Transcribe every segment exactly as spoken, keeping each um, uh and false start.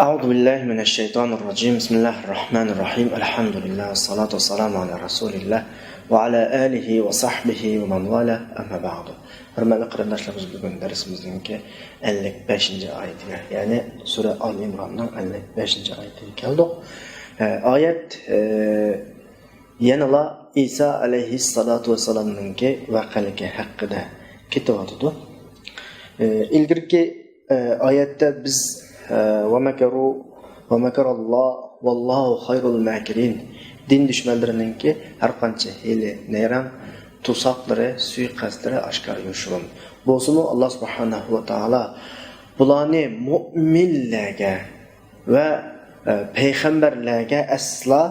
أعوذ بالله من الشيطان الرجيم. بسم الله الرحمن الرحيم. الحمد لله والصلاة والسلام على رسول الله وعلى آله وصحبه ومن والاه. أما بعد. ھۆرمەتلىك قېرىنداشلار، بىز بۈگۈن دەرسىمىزنىڭكى ئەللىك بەشىنچى ئايىتىگە، يەنى سۈرە ئال ئىمراننىڭ ئەللىك بەشىنچى ئايىتىگە كەلدۇق. ئە، ئايەت، ئە، يەنىلا ئىسا ئەلەيھىسسالاتۇ ۋەسسالامنىڭكى ۋەقەلىكى ھەققىدە كېتىۋاتىدۇ. ئە، ئىلگىرىكى، ئە، ئايەتتە بىز، ئە، «ۋەمەكەرۇ ۋەمەكەراللا ۋەللاھۇ خەيرۇل مەكىرىن»، دىن دۈشمەنلىرىنىڭكى ھەر قانچە ھىيلە نەيرەڭ، تۇزاقلىرى، سۇيىقەستلىرى ئاشكارا يوشۇرۇن. بولسىمۇ، ئاللا سۇبھانەھۇ ۋە تائالا بۇلارنى مۇئمىنلەرگە ۋە، ئە، پەيغەمبەرلەرگە ئەسلا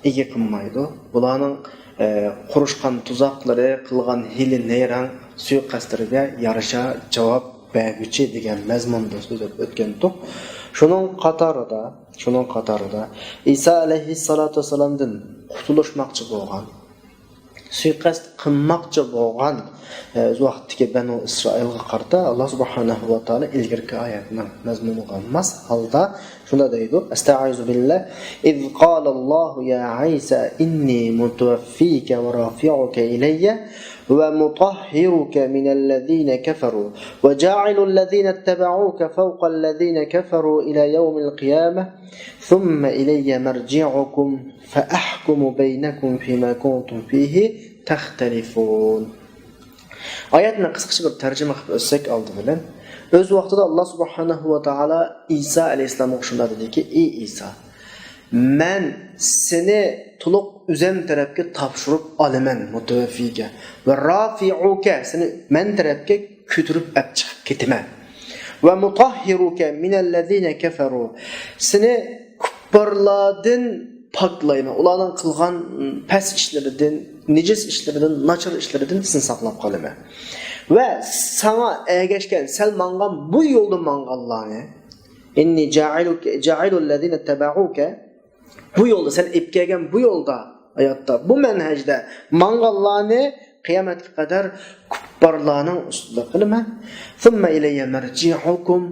ئىگە قىلمايدۇ. بۇلارنىڭ، ئە، قۇرۇشقان تۇزاقلىرى، قىلغان ھىيلە نەيرەڭ، سۇيىقەستلىرىگە يارىشا جاۋاب بەرگۈچى دېگەن مەزمۇندا سۆزلەپ ئۆتكەنتۇق. شۇنىڭ قاتارىدا، شۇنىڭ قاتارىدا ئىسا ئەلەيھىسسالاتۇ ۋەسسالامدىن قۇتۇلۇشماقچى بولغان، سۇيىقەست قىلماقچى بولغان، ئە، ۋاقىتتىكى بەنۇ ئىسرائىلغا قارىتا ئاللا سۇبھانەھۇ ۋە تائالا ئىلگىرىكى ئايەتنىڭ مەزمۇنىغا ماس ھالدا شۇنداق دەيدۇ: «ئەستەئىزۇ بىللا، ئىز قالاللاھۇ يا ئىسا ئىننى مۇتەۋەففىكە ۋە رافىئۇكە ئىلەييە ۋە مۇتەھھىرۇكە مىنەللەزىنە كەفەرۇ ۋە جائىلۇللەزىنە تەبەئۇكە فەۋقەللەزىنە كەفەرۇ ئىلە يەۋمىل قىيامە ثم إلي مرجعكم فأحكم بينكم فيما كنتم فيه تختلفون. ئايەتنى قىسقىچە بىر تەرجىمە قىلىپ ئۆتسەك ئالدى بىلەن، ئۆز ۋاقتىدا ئاللا سۇبھانەھۇ ۋە تائالا ئىسا ئەلەيھىسسالامغا شۇنداق دېدىكى: «ئى ئىسا، مەن سېنى تولۇق ئۆزەم تەرەپكە تاپشۇرۇپ ئالىمەن، مۇتەۋەففىكە، ۋە رافىئۇكە، سېنى مەن تەرەپكە كۆتۈرۈپ ئەپ چىقىپ كېتىمەن. ۋە مۇتەھھىرۇكە مىنەللەزىنە كەفەرۇ، سېنى كۇپپارلاردىن پاكلايمەن، ئۇلارنىڭ قىلغان پەس ئىشلىرىدىن، نىجىس ئىشلىرىدىن، ناچار ئىشلىرىدىن سېنى ساقلاپ قالىمەن. ۋە ساڭا ئەگەشكەن، سەن ماڭغان بۇ يولدا ماڭغانلارنى، ئىننى جائىلۇكە، جائىلۇللەزىنە تەبەئۇكە، بۇ يولدا، سەن ئېلىپ كەلگەن بۇ يولدا، ھاياتتا، بۇ مەنھەجدە ماڭغانلارنى قىيامەتكە قەدەر كۇپپارلارنىڭ ئۈستىدە قىلىمەن. ثم إلي مرجعكم،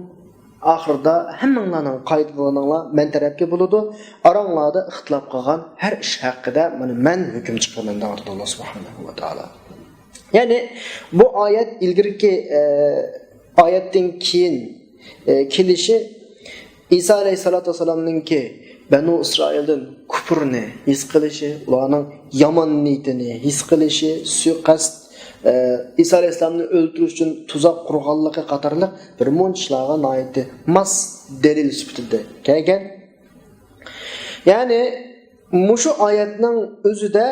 ئاخىرىدا ھەممىڭلارنىڭ قايتىدىغىنىڭلار مەن تەرەپكە بولىدۇ. ئاراڭلاردا ئىختىلاپ قىلغان ھەر ئىش ھەققىدە مانا مەن ھۆكۈم چىقىرىمەن، دەۋاتىدۇ ئاللا سۇبھانەھۇ ۋە تائالا. يەنى بۇ ئايەت ئىلگىرىكى، ئە، ئايەتتىن كېيىن، ئە، كېلىشى ئىسا ئەلەيھىسسالاتۇ ۋەسسالامنىڭكى بەنۇ ئىسرائىلدىن كۇپرنى ھېس قىلىشى، ئۇلارنىڭ يامان نىيىتىنى ھېس قىلىشى، سۇيىقەست، ئە، ئىسا ئەلەيھىسسالامنى ئۆلتۈرۈش ئۈچۈن تۇزاق قۇرغانلىقى قاتارلىق بىر مۇنچە ئىشلارغا ناھايىتى ماس دەلىل سۈپىتىدە كەلگەن. يەنى مۇشۇ ئايەتنىڭ ئۆزىدە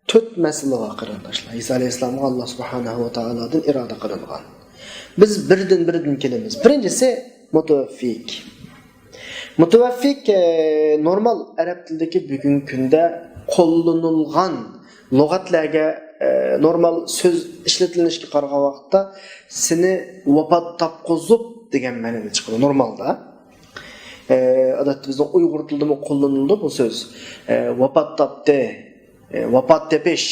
تۆت مەسىلە بار، قېرىنداشلار. ئىسا ئەلەيھىسسالامغا ئاللا سۇبھانەھۇ ۋە تائالادىن ئىرادە قىلىنغان. بىز بىردىن بىردىن كېلىمىز. بىرىنچىسى، مۇتەۋەففىك. مۇتەۋەففىك، ئە، نورمال ئەرەب تىلىدىكى بۈگۈنكى كۈندە قوللىنىلغان لۇغەتلەرگە، ئە، نورمال سۆز ئىشلىتىلىشكە قارىغان ۋاقىتتا سېنى ۋاپات تاپقۇزۇپ دېگەن مەنىدە چىقىدۇ نورمالدا. ئە، ئادەتتە بىزنىڭ ئۇيغۇر تىلىدىمۇ قوللىنىلىدۇ بۇ سۆز. ئە، ۋاپات تاپتى، ئە، ۋاپات تېپىش.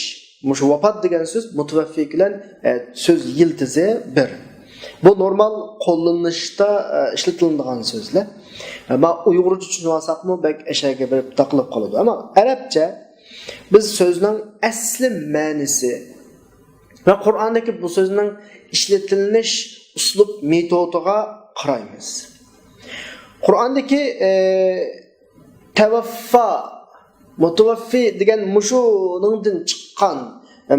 مۇشۇ ۋاپات دېگەن سۆز مۇتەۋەففىك بىلەن، ئە، سۆز يىلتىزى بىر. بۇ نورمال قوللىنىشتا، ئە، ئىشلىتىلىدىغان سۆزلەر. ئەمما ئۇيغۇرچە چۈشىنىۋالساقمۇ بەك ئەشەگە بېرىپ تاقىلىپ قالىدۇ. ئەمما ئەرەبچە بىز سۆزنىڭ ئەسلى مەنىسى ۋە قۇرئاندىكى بۇ سۆزنىڭ ئىشلىتىلىش ئۇسلۇب مېتودىغا قارايمىز. قۇرئاندىكى، ئە، تەۋەففا، مۇتەۋەففى دېگەن مۇشۇنىڭدىن چىققان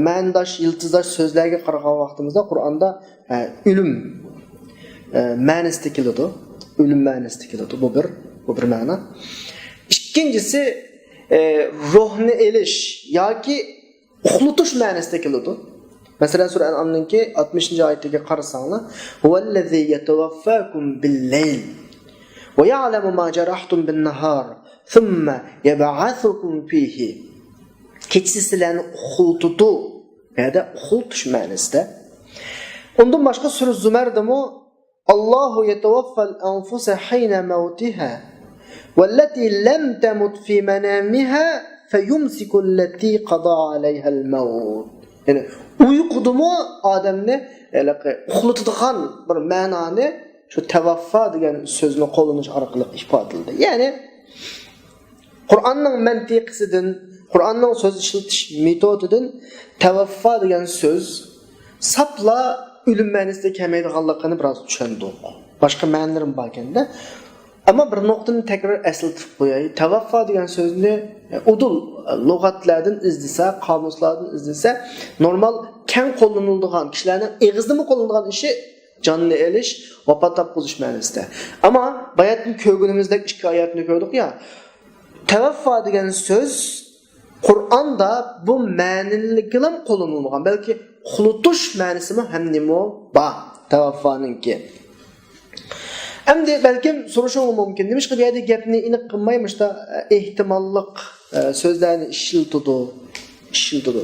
مەنىداش، يىلتىزداش سۆزلەرگە قارىغان ۋاقتىمىزدا قۇرئاندا، ئە، ئۆلۈم، ئە، مەنىسىدە كېلىدۇ. ئۆلۈم مەنىسىدە كېلىدۇ. بۇ بىر، بۇ بىر مەنە. ئىككىنچىسى، ئە، روھنى ئېلىش ياكى ئۇخلىتىش مەنىسىدە كېلىدۇ. مەسىلەن، سۈرە ئەنئامنىڭكى ئاتمىشىنچى ئايىتىگە قارىساڭلار، «ھۇۋەللەزى يەتەۋەففاكۇم بىللەيل ۋە يەئلەمۇ ما جەرەھتۇم بىننەھار ثۇممە يەبئەسۇكۇم فىھى.» كېچىسى سىلەرنى ئۇخلىتىدۇ. بۇ يەردە ئۇخلىتىش مەنىسىدە. ئۇندىن باشقا سۈرە زۇمەردىمۇ، «ئاللاھۇ يەتەۋەففەل ئەنفۇسە ھىينە مەۋتىھا ۋەللەتى لەم تەمۇت فى مەنامىھا فەيۇمسىكۇللەتى قەزا ئەلەيھەل مەۋت.» يەنى ئۇيقۇدىمۇ ئادەمنى، ھېلىقى ئۇخلىتىدىغان بىر مەنانى شۇ تەۋەففا دېگەن سۆزنى قوللىنىش ئارقىلىق ئىپادىلىدى. يەنى قۇرئاننىڭ مەنتىقىسىدىن، قۇرئاننىڭ سۆز ئىشلىتىش مېتودىدىن تەۋەففا دېگەن سۆز ساپلا ئۆلۈم مەنىسىدە كەلمەيدىغانلىقىنى بىراز چۈشەندۇق. باشقا مەنىلىرىمۇ باركەن-دە. ئەمما بىر نۇقتىنى تەكرار ئەسلىتىپ قوياي. تەۋەففا دېگەن سۆزنى ئۇدۇل لۇغەتلەردىن ئىزدىسە، قامۇسلاردىن ئىزدىسە، نورمال كەڭ قوللىنىلىدىغان، كىشىلەرنىڭ ئېغىزدىمۇ قوللىنىدىغان ئىشى جاننى ئېلىش، ۋاپات تاپقۇزۇش مەنىسىدە. ئەمما باياتتىن كۆرگىنىمىزدەك ئىككى ئايەتنى كۆردۇق يا. تەۋەففا دېگەن سۆز قۇرئاندا بۇ مەنىلىكلا قوللىنىلغان، بەلكى قۇتۇلۇش مەنىسىمۇ ھەم نېمە بار تەۋەففانىڭكى. ئەمدى بەلكىم سورىشىڭىز مۇمكىن، نېمىشقا بۇ يەردە گەپنى ئېنىق قىلماي مۇشتا ئېھتىماللىق ئە، سۆزلەرنى ئىشلىتىدۇ، ئىشلىتىدۇ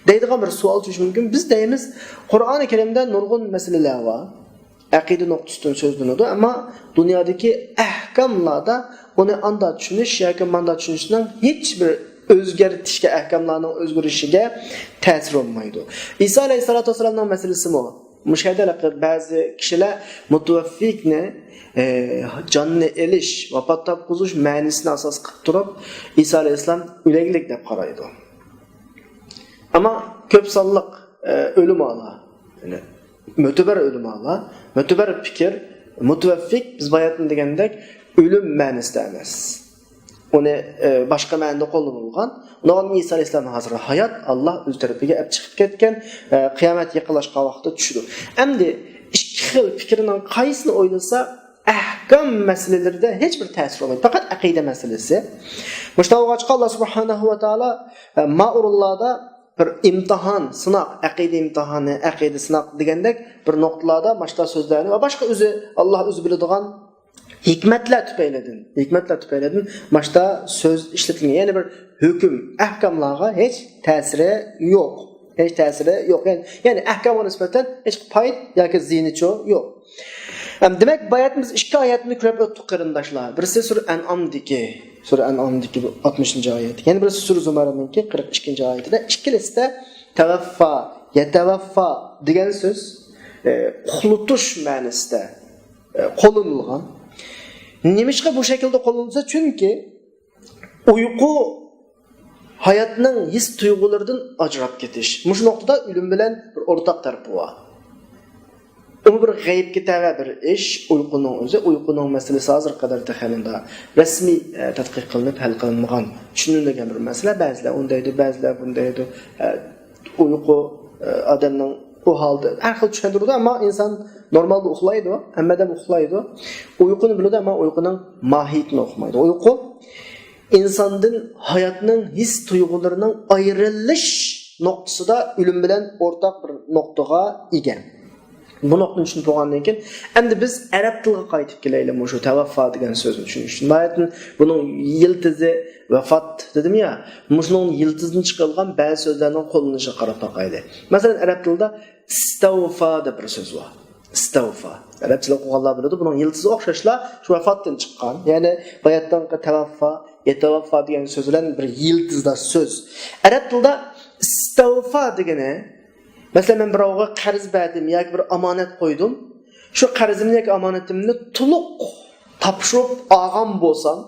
دەيدىغان بىر سوئال تۇغۇشى مۇمكىن. بىز دەيمىز، قۇرئانى كەرىمدە نۇرغۇن مەسىلىلەر بار. ئەقىدە نۇقتىسىدىن سۆزلىنىدۇ، ئەمما دۇنيادىكى ئەھكاملاردا ئۇنى ئاندا چۈشىنىش ياكى ماندا چۈشىنىشنىڭ ھېچ بىر ئۆزگەرتىشكە، ئەھكاملارنىڭ ئۆزگىرىشىگە تەسىر بولمايدۇ. ئىسا ئەلەيھىسسالاتۇ ۋەسسالامنىڭ مەسىلىسىمۇ مۇشۇ يەردە بەزى كىشىلەر مۇتەۋەففىنى، ئە، جاننى ئېلىش، ۋاپات تاپقۇزۇش مەنىسىنى ئاساس قىلىپ تۇرۇپ، ئىسا ئەلەيھىسسالام ئۆلەكلىك دەپ قارايدۇ. ئەمما كۆپ سانلىق، ئە، ئۆلىمالار، يەنى مۆتىبەر ئۆلىمالار، مۆتىبەر پىكىر، مۇتەۋەففىك بىز باياتتىن دېگەندەك ئۆلۈم مەنىسىدە ئەمەس. ئۇنى، ئە، باشقا مەنىدە قوللىنىلغان. ئۇنىڭ ئىسا ئەلەيھىسسالام ھازىر ھايات، ئاللا ئۆز تەرىپىگە ئەپ چىقىپ كەتكەن، ئە، قىيامەت يېقىنلاشقان ۋاقىتتا چۈشىدۇ. ئەمدى ئىككى خىل پىكىرنىڭ قايسىنى ئويلىسا، ئەھكام مەسىلىلىرىدە ھېچ بىر تەسىر بولمايدۇ. پەقەت ئەقىدە مەسىلىسى. مۇشۇنداق بولغاچقا، ئاللا سۇبھانەھۇ ۋە تائالا، ئە، ما ئورۇنلاردا بىر ئىمتىھان، سىناق، ئەقىدە ئىمتىھانى، ئەقىدە سىناق دېگەندەك بىر نۇقتىلاردا ماشتا سۆزلەرنى ۋە باشقا ئۆزى، ئاللا ئۆزى بىلىدىغان ھېكمەتلەر تۈپەيلىدىن، ھېكمەتلەر تۈپەيلىدىن ماشتا سۆز ئىشلىتىلگەن. يەنى بىر ھۆكۈم، ئەھكاملارغا ھېچ تەسىرى يوق. ھېچ تەسىرى يوق. يەنى، يەنى ئەھكامغا نىسبەتەن ھېچ پايدا ياكى زىيىنىچۇ يوق. ئەم، دېمەك، باياتىمىز ئىككى ئايەتنى كۆرۈپ ئۆتتۇق، قېرىنداشلار. بىرسى سۈرە ئەنئامدىكى، سۈرە ئەنئامدىكى بۇ ئاتمىشىنچى ئايەت. يەنە بىرسى سۈرە زۇمەرنىڭكى قىرىق ئىككىنچى ئايىتىدە. ئىككىلىسىدە تەۋەففا، يەتەۋەففا دېگەن سۆز، ئە، قۇتۇلۇش مەنىسىدە، ئە، قوللىنىلغان. نېمىشقا بۇ شەكىلدە قوللىنىلسا؟ چۈنكى ئۇيقۇ ھاياتنىڭ ھېس تۇيغۇلىرىدىن ئاجراپ كېتىش. مۇشۇ نۇقتىدا ئۆلۈم بىلەن بىر ئورتاق تەرىپى بار. ئۇمۇ بىر غەيىبكە تەۋە بىر ئىش، ئۇيقۇنىڭ ئۆزى. ئۇيقۇنىڭ مەسىلىسى ھازىرغا قەدەر تېخى مۇنداق رەسمىي، ئە، تەتقىق قىلىنىپ ھەل قىلىنمىغان، چۈشىنىلمىگەن بىر مەسىلە. بەزىلەر ئۇندايدۇ، بەزىلەر بۇندايدۇ. ئە، ئۇيقۇ، ئە، ئادەمنىڭ ئۇ ھالدا ھەر خىل چۈشەندۈرىدۇ، ئەمما ئىنسان نورمالدا ئۇخلايدۇ، ھەممە ئادەم ئۇخلايدۇ. ئۇيقۇنى بىلىدۇ، ئەمما ئۇيقۇنىڭ ماھىيىتىنى ئۇقمايدۇ. ئۇيقۇ ئىنساندىن ھاياتنىڭ ھېس تۇيغۇلىرىنىڭ ئايرىلىش نۇقتىسىدا ئۆلۈم بىلەن ئورتاق بىر نۇقتىغا ئىگە. بۇ نۇقتىنى چۈشىنىپ بولغاندىن كېيىن، ئەمدى بىز ئەرەب تىلىغا قايتىپ كېلەيلى، مۇشۇ تەۋەففا دېگەن سۆزنى چۈشىنىش ئۈچۈن. ناھايىتى بۇنىڭ يىلتىزى، ۋەفات دېدىم يا، مۇشۇنىڭ يىلتىزىدىن چىقىرىلغان بەزى سۆزلەرنىڭ قوللىنىشىغا قاراپ باقايلى. مەسىلەن، ئەرەب تىلىدا ئىستەۋفا دەپ بىر سۆز بار. ئىستەۋفا. ئەرەبچىلىك ئوقۇغانلار بىلىدۇ، بۇنىڭ يىلتىزى ئوخشاشلا شۇ ۋەفاتتىن چىققان. يەنى باياتتىنقى تەۋەففا، يەتەۋەففا دېگەن سۆز بىلەن بىر يىلتىزداش سۆز. ئەرەب تىلىدا ئىستەۋفا دېگىنى، مەسىلەن، مەن بىراۋغا قەرز بەردىم ياكى بىر ئامانەت قويدۇم. شۇ قەرزىمنى ياكى ئامانىتىمنى تولۇق تاپشۇرۇپ ئالغان بولسام،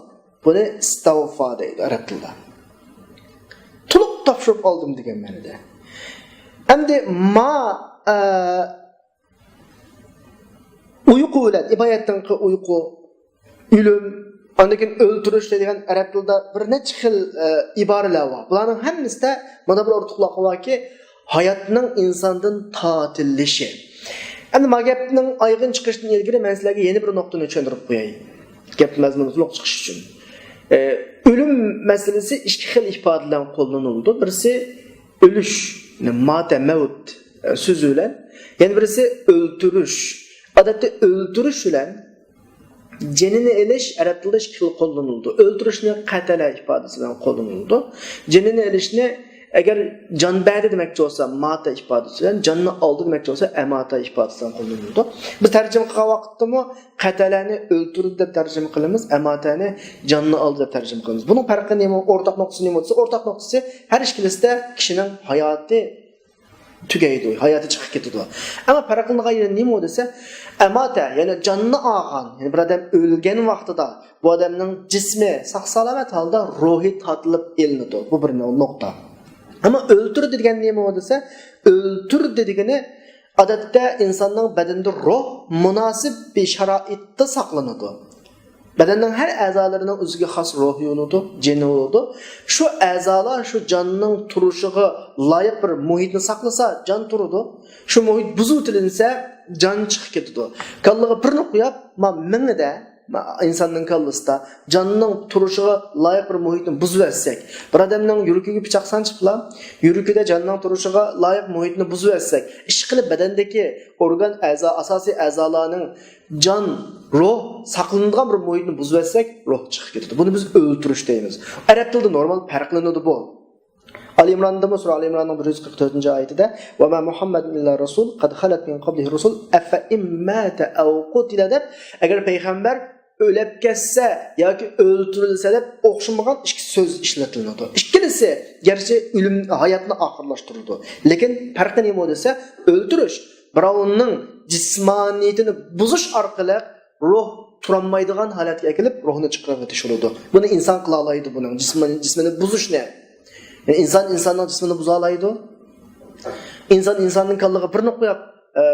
بۇنى ئىستەۋفا دەيدۇ ئەرەب تىلىدا. تولۇق تاپشۇرۇپ ئالدىم دېگەن مەنىدە. ئەمدى ما، ئە، ئۇيقۇ بىلەن ئىبارەتتىنقى ئۇيقۇ، ئۆلۈم، ئاندىن كېيىن ئۆلتۈرۈش دەيدىغان ئەرەب تىلىدا بىر نەچچە خىل، ئە، ئىبارىلەر بار. بۇلارنىڭ ھەممىسىدە مانا بىر ئورتاقلىقى باركى، ھاياتنىڭ ئىنساندىن تارتىلىشى. ئەمدى ما گەپنىڭ ئايىغىنى چىقىرىشتىن ئىلگىرى مەن سىلەرگە يەنە بىر نۇقتىنى چۈشەندۈرۈپ قوياي. گەپ مەزمۇنى تولۇق چىقىش ئۈچۈن. ئە، ئۆلۈم مەسىلىسى ئىككى خىل ئىپادە بىلەن قوللىنىلىدۇ. بىرسى ئۆلۈش، يەنى ماتە، مەۋت، ئە، سۆزى بىلەن. يەنە بىرسى ئۆلتۈرۈش. ئادەتتە ئۆلتۈرۈش بىلەن جېنىنى ئېلىش ئەرەب تىلىدا ئىككى خىل قوللىنىلىدۇ. ئۆلتۈرۈشنى قەتەلە ئىپادىسى بىلەن قوللىنىلىدۇ. جېنىنى ئېلىشنى ئەگەر جان بەردى دېمەكچى بولسا، ماتە ئىپادىسى بىلەن، جاننى ئالدى دېمەكچى بولسا، ئەماتە ئىپادىسى بىلەن قوللىنىلىدۇ. بىز تەرجىمە قىلغان ۋاقىتتىمۇ قەتەلەنى ئۆلتۈردى دەپ تەرجىمە قىلىمىز، ئەماتەنى جاننى ئالدى دەپ تەرجىمە قىلىمىز. بۇنىڭ پەرقى نېمە؟ ئورتاق نۇقتىسى نېمە دېسە، ئورتاق نۇقتىسى ھەر ئىككىلىسىدە كىشىنىڭ ھاياتى تۈگەيدۇ، ھاياتى چىقىپ كېتىدۇ. ئەمما پەرقلىنىدىغان يېرى نېمە دېسە، ئەماتە، يەنى جاننى ئالغان، يەنى بىر ئادەم ئۆلگەن ۋاقتىدا بۇ ئادەمنىڭ جىسمى ساق-سالامەت ھالدا روھى تارتىلىپ ئېلىنىدۇ. بۇ بىر نۇقتا. ئەمما ئۆلتۈردى دېگەن نېمە دېسە، ئۆلتۈردى دېگىنى ئادەتتە ئىنساننىڭ بەدىنىدە روھ مۇناسىپ بىر شارائىتتا ساقلىنىدۇ. بەدەننىڭ ھەر ئەزالىرىنىڭ ئۆزىگە خاس روھى بولىدۇ، جېنى بولىدۇ. شۇ ئەزالار شۇ جاننىڭ تۇرۇشىغا لايىق بىر مۇھىتنى ساقلىسا، جان تۇرىدۇ. شۇ مۇھىت بۇزۇۋېتىلىنسە، جان چىقىپ كېتىدۇ. كاللىغا بىرنى قويۇپ، ما مېڭىدە، ما ئىنساننىڭ كاللىسىدا جاننىڭ تۇرۇشىغا لايىق بىر مۇھىتنى بۇزۇۋەتسەك، بىر ئادەمنىڭ يۈرىكىگە پىچاق سانچىپلا، يۈرىكىدە جاننىڭ تۇرۇشىغا لايىق مۇھىتنى بۇزۇۋەتسەك، ئىشقىلىپ بەدەندىكى ئورگان ئەزا، ئاساسىي ئەزالارنىڭ جان، روھ ساقلىنىدىغان بىر مۇھىتنى بۇزۇۋەتسەك، روھ چىقىپ كېتىدۇ. بۇنى بىز ئۆلتۈرۈش دەيمىز. ئەرەب تىلىدا نورمال پەرقلىنىدۇ بۇ. ئالى ئىمراندىمۇ، سۈرە ئالى ئىمراننىڭ بىر يۈز قىرىق تۆتىنچى ئايىتىدە، «وما محمد إلا رسول قد خلت من قبله الرسل أفإن مات أو قتل» دەپ، ئەگەر پەيغەمبەر ئۆلۈپ كەتسە ياكى ئۆلتۈرۈلسە دەپ ئوخشىمىغان ئىككى سۆز ئىشلىتىلىدۇ. ئىككىلىسى گەرچە ئۆلۈم، ھاياتنى ئاخىرلاشتۇرىدۇ، لېكىن پەرقى نېمە دېسە، ئۆلتۈرۈش بىراۋنىڭ جىسمانىيىتىنى بۇزۇش ئارقىلىق روھ تۇرالمايدىغان ھالەتكە ئەكېلىپ، روھنى چىقىرىۋېتىش بولىدۇ. بۇنى ئىنسان قىلالايدۇ، بۇنىڭ جىسمىنى، جىسمىنى بۇزۇشنى. يەنى ئىنسان ئىنساننىڭ جىسمىنى بۇزالايدۇ. ئىنسان ئىنساننىڭ كاللىغا بىرنى قويۇپ، ئە،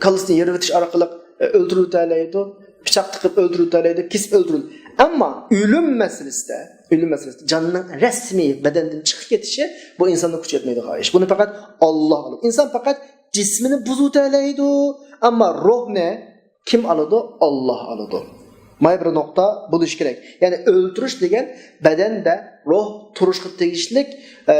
كاللىسىنى يېرىۋېتىش ئارقىلىق، ئە، ئۆلتۈرۈۋېتەلەيدۇ. پىچاق تىقىپ ئۆلتۈرۈۋېتەلەيدۇ، كېسىپ ئۆلتۈرىدۇ. ئەمما ئۆلۈم مەسىلىسىدە، ئۆلۈم مەسىلىسىدە جاننىڭ رەسمىي بەدەندىن چىقىپ كېتىشى بۇ ئىنساننىڭ كۈچى يەتمەيدىغان ئىش. بۇنى پەقەت ئاللا قىلىدۇ. ئىنسان پەقەت جىسمىنى بۇزۇۋېتەلەيدۇ، ئەمما روھنى كىم ئالىدۇ؟ ئاللا ئالىدۇ. مانا بىر نۇقتا بولۇشى كېرەك. يەنى ئۆلتۈرۈش دېگەن بەدەندە روھ تۇرۇشقا تېگىشلىك، ئە،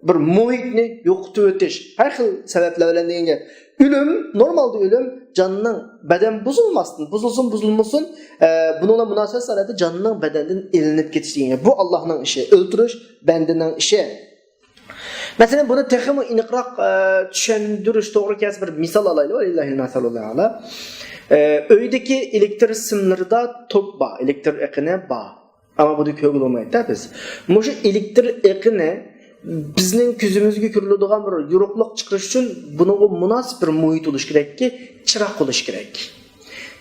بىر مۇھىتنى يوقىتىۋېتىش. ھەر خىل سەۋەبلەر بىلەن دېگەن گەپ. ئۆلۈم، نورمالدا ئۆلۈم، جاننىڭ بەدەن بۇزۇلماستىن، بۇزۇلسۇن، بۇزۇلمىسۇن، ئە، بۇنىڭ بىلەن مۇناسىۋەتلىك ھالەتتە جاننىڭ بەدەندىن ئېلىنىپ كېتىش دېگەن گەپ. بۇ ئاللانىڭ ئىشى. ئۆلتۈرۈش بەندىنىڭ ئىشى. مەسىلەن، بۇنى تېخىمۇ ئېنىقراق، ئە، چۈشەندۈرۈش توغرا كەلسە، بىر مىسال ئالايلى. ۋەلىللاھىل مەسەلۇل ئەلا. ئە، ئۆيدىكى ئېلېكتر سىملىرىدا توك بار، ئېلېكتر ئېقىنى بار. ئەمما بۇنى كۆرگىلى بولمايدۇ بىز. مۇشۇ ئېلېكتر ئېقىنى بىزنىڭ كۆزىمىزگە كۆرۈلىدىغان بىر يورۇقلۇق چىقىرىش ئۈچۈن بۇنىڭغا مۇناسىپ بىر مۇھىت بولۇشى كېرەككى، چىراغ بولۇشى كېرەك.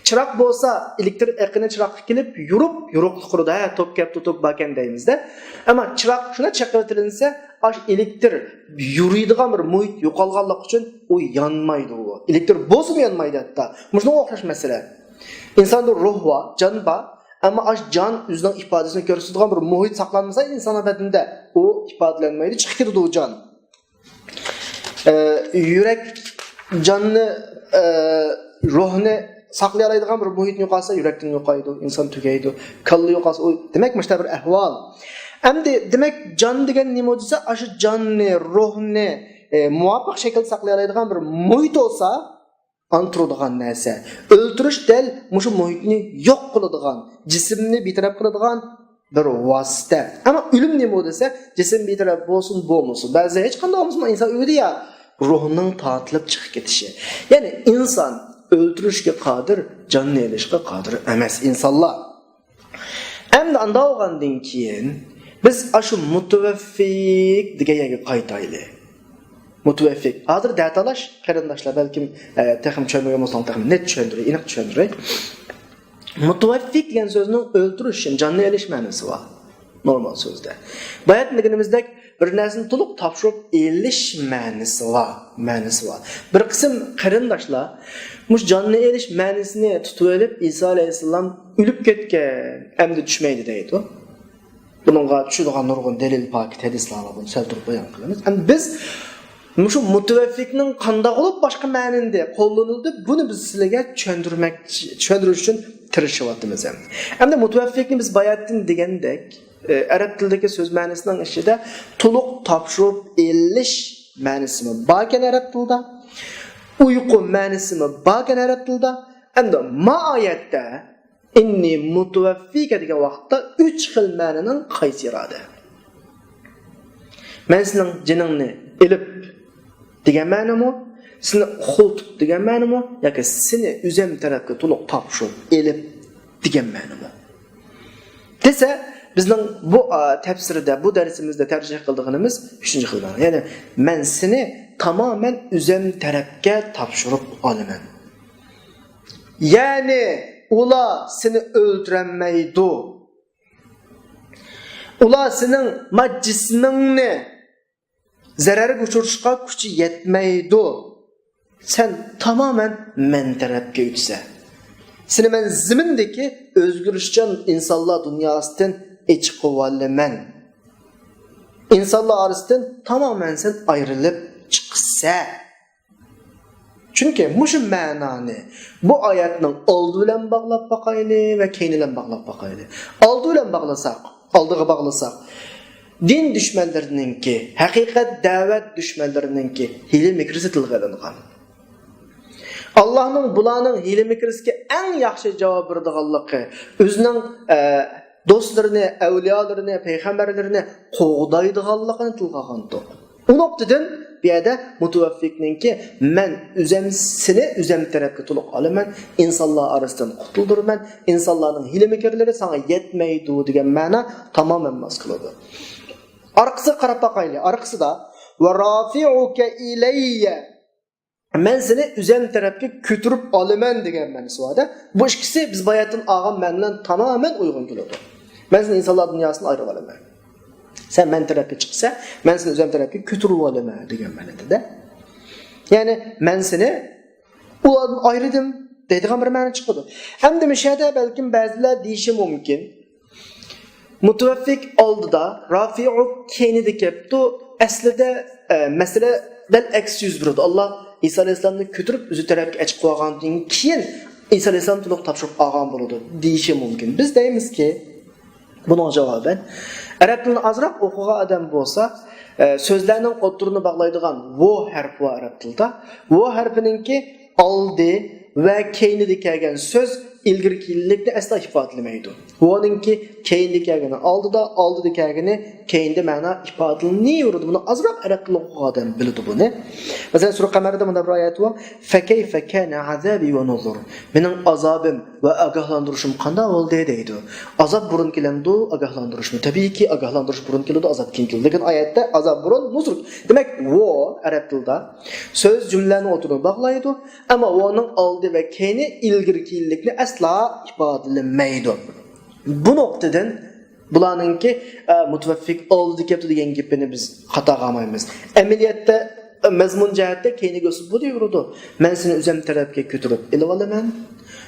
چىراغ بولسا، ئېلېكتر ئېقىنى چىراغقا كېلىپ، يورۇپ، يورۇقلۇق قۇرىدۇ. ھە، توك كەپتۇ، توك باركەن دەيمىز-دە. ئەمما چىراغ شۇنداق چېقىۋېتىلىنسە، ئاش ئېلېكتر يورۇيدىغان بىر مۇھىت يوقالغانلىقى ئۈچۈن ئۇ يانمايدۇ. ئۇ ئېلېكتر بولسىمۇ يانمايدۇ ھەتتا. مۇشۇنىڭغا ئوخشاش مەسىلە. ئىنساندا روھ بار، جان بار. ئەمما ئاش جان ئۆزىنىڭ ئىپادىسىنى كۆرسىتىدىغان بىر مۇھىت ساقلانمىسا ئىنساننىڭ بەدىنىدە، ئۇ ئىپادىلەنمەيدۇ، چىقىپ كېتىدۇ ئۇ جان. ئە، يۈرەك جاننى، ئە، روھنى ساقلىيالايدىغان بىر مۇھىتنى يوقالسا، يۈرەكتىن يوقايدۇ، ئىنسان تۈگەيدۇ. كاللا يوقالسا، ئۇ، دېمەك، مۇشۇنداق بىر ئەھۋال. ئەمدى، دېمەك، جان دېگەن نېمە دېسە، ئاشۇ جاننى، روھنى، ئە، مۇۋاپىق شەكىلدە ساقلىيالايدىغان بىر مۇھىت بولسا، ئان تۇرىدىغان نەرسە. ئۆلتۈرۈش دەل مۇشۇ مۇھىتنى يوق قىلىدىغان، جىسىمنى بىتەرەپ قىلىدىغان بىر ۋاسىتە. ئەمما ئۆلۈم نېمە دېسە، جىسىم بىتەرەپ بولسۇن، بولمىسۇن. بەزى ھېچقانداق بولمىسۇن، ئىنسان ئۆلىدۇ يا، روھنىڭ تارتىلىپ چىقىپ كېتىشى. يەنى ئىنسان ئۆلتۈرۈشكە قادىر، جاننى ئېلىشقا قادىر ئەمەس ئىنسانلار. ئەمدى ئاندا بولغاندىن كېيىن بىز ئاشۇ مۇتەۋەففىق دېگەن يەرگە قايتايلى. مۇتەۋەففىق. ھازىر دەتالاش قېرىنداشلار، بەلكىم، ئە، تېخىمۇ چۈشەنمىگەن بولساڭ، تېخىمۇ نەت چۈشەندۈرەي، ئېنىق چۈشەندۈرەي. مۇتەۋەففىق دېگەن سۆزنىڭ ئۆلتۈرۈش، جاننى ئېلىش مەنىسى بار. نورمال سۆزدە. باياتىن دېگىنىمىزدەك، بىر نەرسىنى تولۇق تاپشۇرۇپ ئېلىش مەنىسى بار، مەنىسى بار. بىر قىسىم قېرىنداشلار مۇشۇ جاننى ئېلىش مەنىسىنى تۇتۇۋېلىپ، ئىسا ئەلەيھىسسالام ئۆلۈپ كەتكەن، ئەمدى چۈشمەيدۇ دەيدۇ. بۇنىڭغا چۈشىدىغان نۇرغۇن دەلىل، پاكىت ھەدىسلەر بار، بۇنى سەل تۇرۇپ بايان قىلىمىز. ئەمدى بىز مۇشۇ مۇتەۋەففىقنىڭ قانداق بولۇپ باشقا مەنىدە قوللىنىلدى، بۇنى بىز سىلەرگە چۈشەندۈرمەكچى، چۈشەندۈرۈش ئۈچۈن تىرىشىۋاتىمىز ئەمدى. ئەمدى مۇتەۋەففىقنى بىز باياتىن دېگەندەك، ئە، ئەرەب تىلىدىكى سۆز مەنىسىنىڭ ئىچىدە تولۇق تاپشۇرۇپ ئېلىش مەنىسىمۇ باركەن ئەرەب تىلىدا، ئۇيقۇ مەنىسىمۇ باركەن ئەرەب تىلىدا. ئەمدى ما ئايەتتە «ئىننى مۇتەۋەففىكە» دېگەن ۋاقىتتا ئۈچ خىل مەنىنىڭ قايسى ئىرادە؟ مەن سېنىڭ جېنىڭنى ئېلىپ دېگەن مەنىمۇ، سېنى ئۇخلىتىپ دېگەن مەنىمۇ، ياكى سېنى ئۆزۈم تەرەپكە تولۇق تاپشۇرۇپ ئېلىپ دېگەن مەنىمۇ؟ دېسە، بىزنىڭ بۇ، ئا، تەپسىردە، بۇ دەرسىمىزدە تەرجىمە قىلىدىغىنىمىز ئۈچىنچى خىل مەنە. يەنى، مەن سېنى تامامەن ئۆزەم تەرەپكە تاپشۇرۇپ ئالىمەن. يەنى ئۇلار سېنى ئۆلتۈرەلمەيدۇ. ئۇلار سېنىڭ ما جىسمىڭنى زەرەرگە ئۇچرىتىشقا كۈچى يەتمەيدۇ. سەن تامامەن مەن تەرەپكە ئۆتىسەن. سېنى مەن زېمىندىكى ئۆزگىرىشچان ئىنسانلار دۇنياسىدىن ئېچىقىۋالىمەن. ئىنسانلار ئارىسىدىن تامامەن سەن ئايرىلىپ چىقىسەن. چۈنكى مۇشۇ مەنانى بۇ ئايەتنىڭ ئالدى بىلەن باغلاپ باقايلى ۋە كەينى بىلەن باغلاپ باقايلى. ئالدى بىلەن باغلىساق، ئالدىغا باغلىساق، دىن دۈشمەنلىرىنىڭكى، ھەقىقەت دەۋەت دۈشمەنلىرىنىڭكى ھىيلە مىكرىسى تىلغا ئېلىنغان. ئاللاھنىڭ بۇلارنىڭ ھىيلە مىكرىسىگە ئەڭ ياخشى جاۋاب بېرىدىغانلىقى، ئۆزىنىڭ، ئە، دوستلىرىنى، ئەۋلىيالىرىنى، پەيغەمبەرلىرىنى قوغدايدىغانلىقىنى تىلغا ئالغانتۇق. ئۇ نۇقتىدىن بۇ يەردە مۇتەۋەففىقنىڭكى، مەن ئۆزەم سېنى ئۆزەم تەرەپكە تولۇق ئالىمەن، ئىنسانلار ئارىسىدىن قۇتۇلدۇرىمەن، ئىنسانلارنىڭ ھىيلە مىكىرلىرى ساڭا يەتمەيدۇ دېگەن مەنا تامامەن ماس كېلىدۇ. ئارقىسىغا قاراپ باقايلى. ئارقىسىدا، ۋە رافىئۇكە ئىلەييە، مەن سېنى ئۆزەم تەرەپكە كۆتۈرۈپ ئالىمەن دېگەن مەنىسى بار-دە. بۇ ئىككىسى بىز باياتىن ئالغان مەنىلەر بىلەن تامامەن ئۇيغۇن كېلىدۇ. مەن سېنى ئىنسانلار دۇنياسىدىن ئايرىۋالىمەن. سەن مەن تەرەپكە چىقىسەن، مەن سېنى ئۆزەم تەرەپكە كۆتۈرۈۋالىمەن دېگەن مەنىدە-دە. يەنى مەن سېنى ئۇلاردىن ئايرىدىم دەيدىغان بىر مەنە چىقىدۇ. ئەمدى مۇشۇ يەردە بەلكىم بەزىلەر دېيىشى مۇمكىن، مۇتەۋەففىق ئالدىدا، رافىئۇ كەينىدە كەپتۇ. ئەسلىدە، ئە، مەسىلە دەل ئەكسى يۈز بېرىدۇ. ئاللا ئىسا ئەلەيھىسسالامنى كۆتۈرۈپ ئۆزى تەرەپكە ئەچىقىپ قويغاندىن كېيىن، ئىسا ئەلەيھىسسالام تولۇق تاپشۇرۇپ ئالغان بولىدۇ دېيىشى مۇمكىن. بىز دەيمىزكى، بۇنىڭغا جاۋابەن، ئەرەب تىلىنى ئازراق ئوقۇغان ئادەم بولسا، ئە، سۆزلەرنىڭ ئوتتۇرىنى باغلايدىغان ۋو ھەرپى بار ئەرەب تىلىدا. ۋو ھەرپىنىڭكى ئالدى ۋە كەينىدە كەلگەن سۆز ئىلگىرى كېيىنلىكنى ئەسلا ئىپادىلىمەيدۇ. ۋونىڭكى كەينىدە كەلگىنى ئالدىدا، ئالدىدا كەلگىنى كەينىدە مەنا ئىپادىلىنىۋېرىدۇ. بۇنى ئازراق ئەرەب تىلىنى ئوقۇغان ئادەم بىلىدۇ بۇنى. مەسىلەن، سۈرە قەمەردە مۇنداق بىر ئايەت بار. فَكَيْفَ كَانَ عَذَابِي وَنُذُرِ. مېنىڭ ئازابىم ۋە ئاگاھلاندۇرۇشۇم قانداق بولدى دەيدۇ. ئازاب بۇرۇن كېلەمدۇ، ئاگاھلاندۇرۇشمۇ؟ تەبىئىيكى، ئاگاھلاندۇرۇش بۇرۇن كېلىدۇ، ئازاب كېيىن كېلىدۇ. لېكىن ئايەتتە ئازاب بۇرۇن، نۇزۇر. دېمەك، ۋو ئەرەب تىلىدا سۆز جۈملىلەرنىڭ ئوتتۇرىنى باغلايدۇ، ئەمما ۋونىڭ ئالدى ۋە كەينى ئىلگىرى كېيىنلىكنى ئەسلا ئىپادىلىمەيدۇ. بۇ نۇقتىدىن بۇلارنىڭكى، ئە، مۇتەۋەففىق ئالدىدا كەپتۇ دېگەن گېپىنى بىز خاتا قىلمايمىز. ئەمەلىيەتتە، ئە، مەزمۇن جەھەتتە كەينىگە ئۆسۈپ بۇ دەيۋېرىدۇ. مەن سېنى ئۆزەم تەرەپكە كۆتۈرۈپ ئېلىۋالىمەن.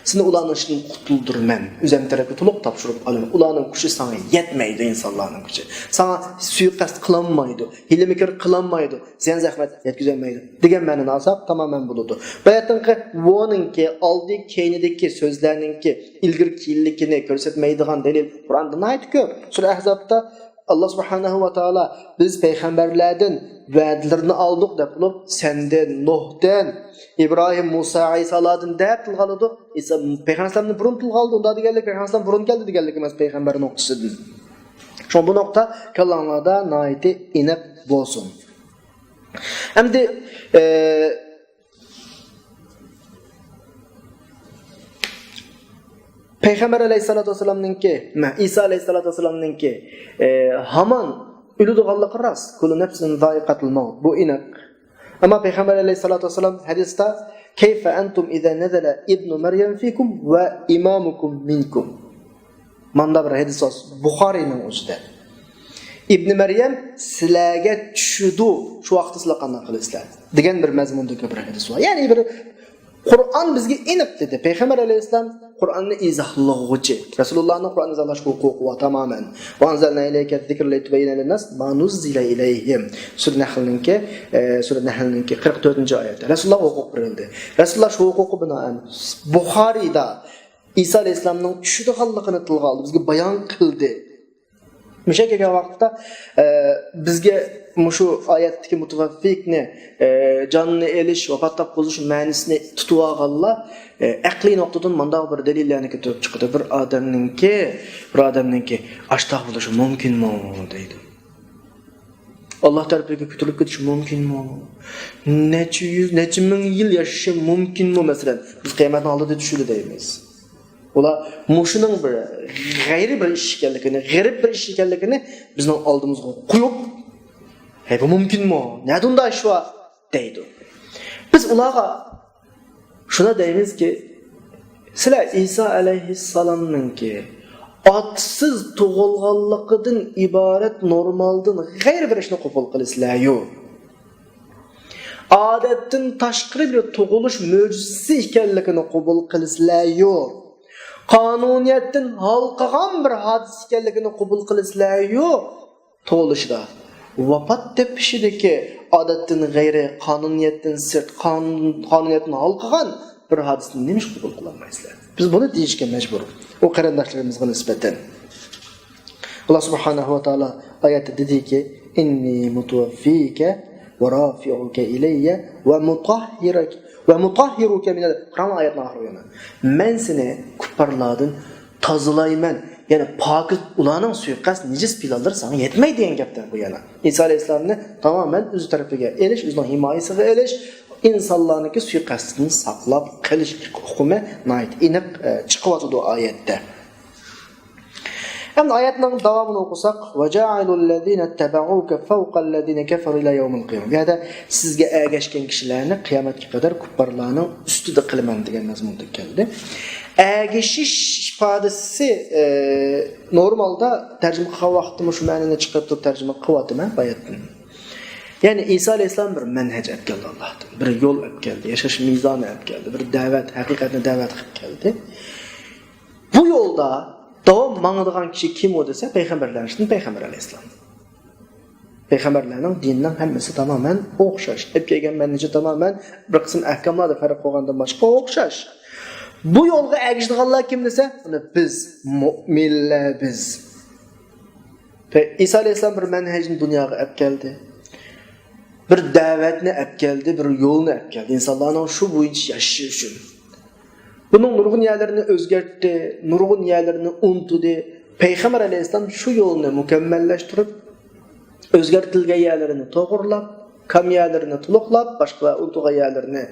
سېنى ئۇلارنىڭ ئىشىدىن قۇتۇلدۇرىمەن. ئۆزەم تەرەپكە تولۇق تاپشۇرۇپ ئالىمەن. ئۇلارنىڭ كۈچى ساڭا يەتمەيدۇ، ئىنسانلارنىڭ كۈچى. ساڭا سۇيىقەست قىلالمايدۇ، ھىيلە-مىكىر قىلالمايدۇ، زىيان-زەخمەت يەتكۈزەلمەيدۇ دېگەن مەنىنى ئالساق تامامەن بولىدۇ. باياتىنقى ۋونىڭكى ئالدى كەينىدىكى سۆزلەرنىڭكى ئىلگىرى كېيىنلىكىنى كۆرسەتمەيدىغان دەلىل قۇرئاندا ناھايىتى كۆپ. سۈرە ئەھزابتا ئاللا سۇبھانەھۇ ۋە تائالا بىز پەيغەمبەرلەردىن ۋەدىلىرىنى ئالدۇق دەپ بولۇپ، سەندىن، نۇھتىن، ئىبراھىم، مۇسا، ئەيسالاردىن دەپ تىلغا ئالىدۇ. ئەيسا پەيغەمبەر ئەلەيھىسسالامنى بۇرۇن تىلغا ئالدى، ئۇنداق دېگەنلىك پەيغەمبەر ئەلەيھىسسالام بۇرۇن كەلدى دېگەنلىك ئەمەس پەيغەمبەر نۇقتىسىدىن. شۇڭا بۇ نۇقتا كاللاڭلاردا ناھايىتى ئېنىق بولسۇن. ئەمدى، ئە، پەيغەمبەر ئەلەيھىسسالاتۇ ۋەسسالامنىڭكى، مە، ئىسا ئەلەيھىسسالاتۇ ۋەسسالامنىڭكى، ئە، ھامان ئۆلىدىغانلىقى راست. كۇللۇ نەفسىن زائىقەتۇل مەۋت. بۇ ئېنىق. ئەمما پەيغەمبەر ئەلەيھىسسالاتۇ ۋەسسالام ھەدىستە، كەيفە ئەنتۇم ئىزا نەزەلە ئىبنۇ مەريەم فىكۇم ۋە ئىمامۇكۇم مىنكۇم. ماندا بىر ھەدىس بار، بۇخارىينىڭ ئۆزىدە. ئىبنى مەريەم سىلەرگە چۈشىدۇ، شۇ ۋاقىتتا سىلەر قانداق قىلىسىلەر؟ دېگەن بىر مەزمۇندىكى بىر ھەدىس بار. يەنى بىر قۇرئان بىزگە ئېنىق دېدى. پەيغەمبەر ئەلەيھىسسالام قۇرئاننى ئىزاھلىغۇچى. رەسۇلۇللانىڭ قۇرئان ئىزاھلاش ھوقۇقى بار تامامەن. وأنزلنا إليك الذكر لتبين للناس ما نزل إليهم. سۈرە نەھلنىڭكى، ئە، سۈرە نەھلنىڭكى قىرىق تۆتىنچى ئايەتتە. رەسۇلۇللاغا ھوقۇق بېرىلدى. رەسۇلۇللا شۇ ھوقۇقى بىنائەن بۇخارىيدا ئىسا ئەلەيھىسسالامنىڭ چۈشىدىغانلىقىنى تىلغا ئالدى، بىزگە بايان قىلدى. مۇشۇ كەلگەن ۋاقىتتا، ئە، بىزگە مۇشۇ ئايەتتىكى مۇتەۋەففىقنى، ئە، جاننى ئېلىش، ۋاپات تاپقۇزۇش مەنىسىنى تۇتۇۋالغانلار، ئە، ئەقلىي نۇقتىدىن مۇنداق بىر دەلىللەرنى كۆتۈرۈپ چىقىدۇ. بىر ئادەمنىڭكى، بىر ئادەمنىڭكى ئاشتاق بولۇشى مۇمكىنمۇ دەيدۇ. ئاللا تەرىپىگە كۆتۈرۈلۈپ كېتىشى مۇمكىنمۇ؟ نەچچە يۈز، نەچچە مىڭ يىل ياشىشى مۇمكىنمۇ؟ مەسىلەن، بىز قىيامەتنىڭ ئالدىدا چۈشىدۇ دەيمىز. ئۇلار مۇشۇنىڭ بىر غەيرىي بىر ئىش ئىكەنلىكىنى، غەرىب بىر ئىش ئىكەنلىكىنى بىزنىڭ ئالدىمىزغا قويۇپ، ھەي، بۇ مۇمكىنمۇ؟ نەدە ئۇنداق ئىش بار؟ دەيدۇ. بىز ئۇلارغا شۇنى دەيمىزكى، سىلەر ئىسا ئەلەيھىسسالامنىڭكى ئاتىسىز تۇغۇلغانلىقىدىن ئىبارەت نورمالدىن غەيرىي بىر ئىشنى قوبۇل قىلىسىلەريۇ؟ ئادەتتىن تاشقىرى بىر تۇغۇلۇش مۆجىزىسى ئىكەنلىكىنى قوبۇل قىلىسىلەريۇ؟ قانۇنىيەتتىن ھالقىغان بىر ھادىسە ئىكەنلىكىنى قوبۇل قىلىسىلەريۇ؟ تۇغۇلۇشىدا، ۋاپات تېپىشىدىكى ئادەتتىن غەيرىي، قانۇنىيەتتىن سىرت، قانۇن، قانۇنىيەتتىن ھالقىغان بىر ھادىسىنى نېمىشقا قوبۇل قىلالمايسىلەر؟ بىز بۇنى دېيىشكە مەجبۇر. ئۇ قېرىنداشلىرىمىزغا نىسبەتەن. ئاللا سۇبھانەھۇ ۋە تائالا ئايەتتە دېدىكى، «ئىننى مۇتەۋەففىكە ۋە رافىئۇكە ئىلەييە ۋە مۇتەھھىرەك، ۋە مۇتەھھىرۇكە مىنەل»، قاراڭلار ئايەتنىڭ ئاخىرىغا يەنە. «مەن سېنى كۇپپارلاردىن تازىلايمەن، يەنى پاكىز، ئۇلارنىڭ سۇيىقەست، نىجىس پىلانلىرى ساڭا يەتمەيدۇ» دېگەن گەپتە بۇ يەنە. ئىسا ئەلەيھىسسالامنى تامامەن ئۆز تەرىپىگە ئېلىش، ئۆزىنىڭ ھىمايىسىگە ئېلىش، ئىنسانلارنىڭكى سۇيىقەستىدىن ساقلاپ قېلىش ھۆكمى ناھايىتى ئېنىق، ئە، چىقىۋاتىدۇ ئايەتتە. ئەمدى ئايەتنىڭ داۋامىنى ئوقۇساق، «ۋە جائىلۇللەزىنە تەبەئۇكە فەۋقەللەزىنە كەفەرۇ ئىلە يەۋمىل قىيامە». بۇ يەردە «سىزگە ئەگەشكەن كىشىلەرنى قىيامەتكە قەدەر كۇپپارلارنىڭ ئۈستىدە قىلىمەن» دېگەن مەزمۇندا كەلدى. ئەگىشىش ئىپادىسى، ئە، نورمالدا تەرجىمە قىلغان ۋاقىتتا مۇشۇ مەنىنى چىقىرىپ تۇرۇپ تەرجىمە قىلىۋاتىمەن باياتىن. يەنى ئىسا ئەلەيھىسسالام بىر مەنھەج ئەپ كەلدى ئاللاھتىن، بىر يول ئەپ كەلدى، ياشاش مىزانى ئەپ كەلدى، بىر دەۋەت، ھەقىقەتنى دەۋەت قىلىپ كەلدى. بۇ يولدا داۋام ماڭىدىغان كىشى كىم ئۇ دېسە، پەيغەمبەرلەرنىڭ ئىچىدىن پەيغەمبەر ئەلەيھىسسالام. پەيغەمبەرلەرنىڭ دىنىنىڭ ھەممىسى تامامەن ئوخشاش. ئەپ كەلگەن مەنھىجى تامامەن بىر قىسىم ئەھكاملاردا پەرق قىلغاندىن باشقا ئوخشاش. بۇ يولغا ئەگىشىدىغانلار كىم دېسە، مانا بىز، مۆمىنلەر بىز. پەي-، ئىسا ئەلەيھىسسالام بىر مەنھەجنى دۇنياغا ئەپ كەلدى. بىر دەۋەتنى ئەپ كەلدى، بىر يولنى ئەپ كەلدى ئىنسانلارنىڭ شۇ بويىچە ياشىشى ئۈچۈن. بۇنىڭ نۇرغۇن يەرلىرىنى ئۆزگەرتتى، نۇرغۇن يەرلىرىنى ئۇنتۇدى. پەيغەمبەر ئەلەيھىسسالام شۇ يولنى مۇكەممەللەشتۈرۈپ، ئۆزگەرتىلگەن يەرلىرىنى توغرىلاپ، كام يەرلىرىنى تولۇقلاپ، باشقا ئۇنتۇلغان يەرلىرىنى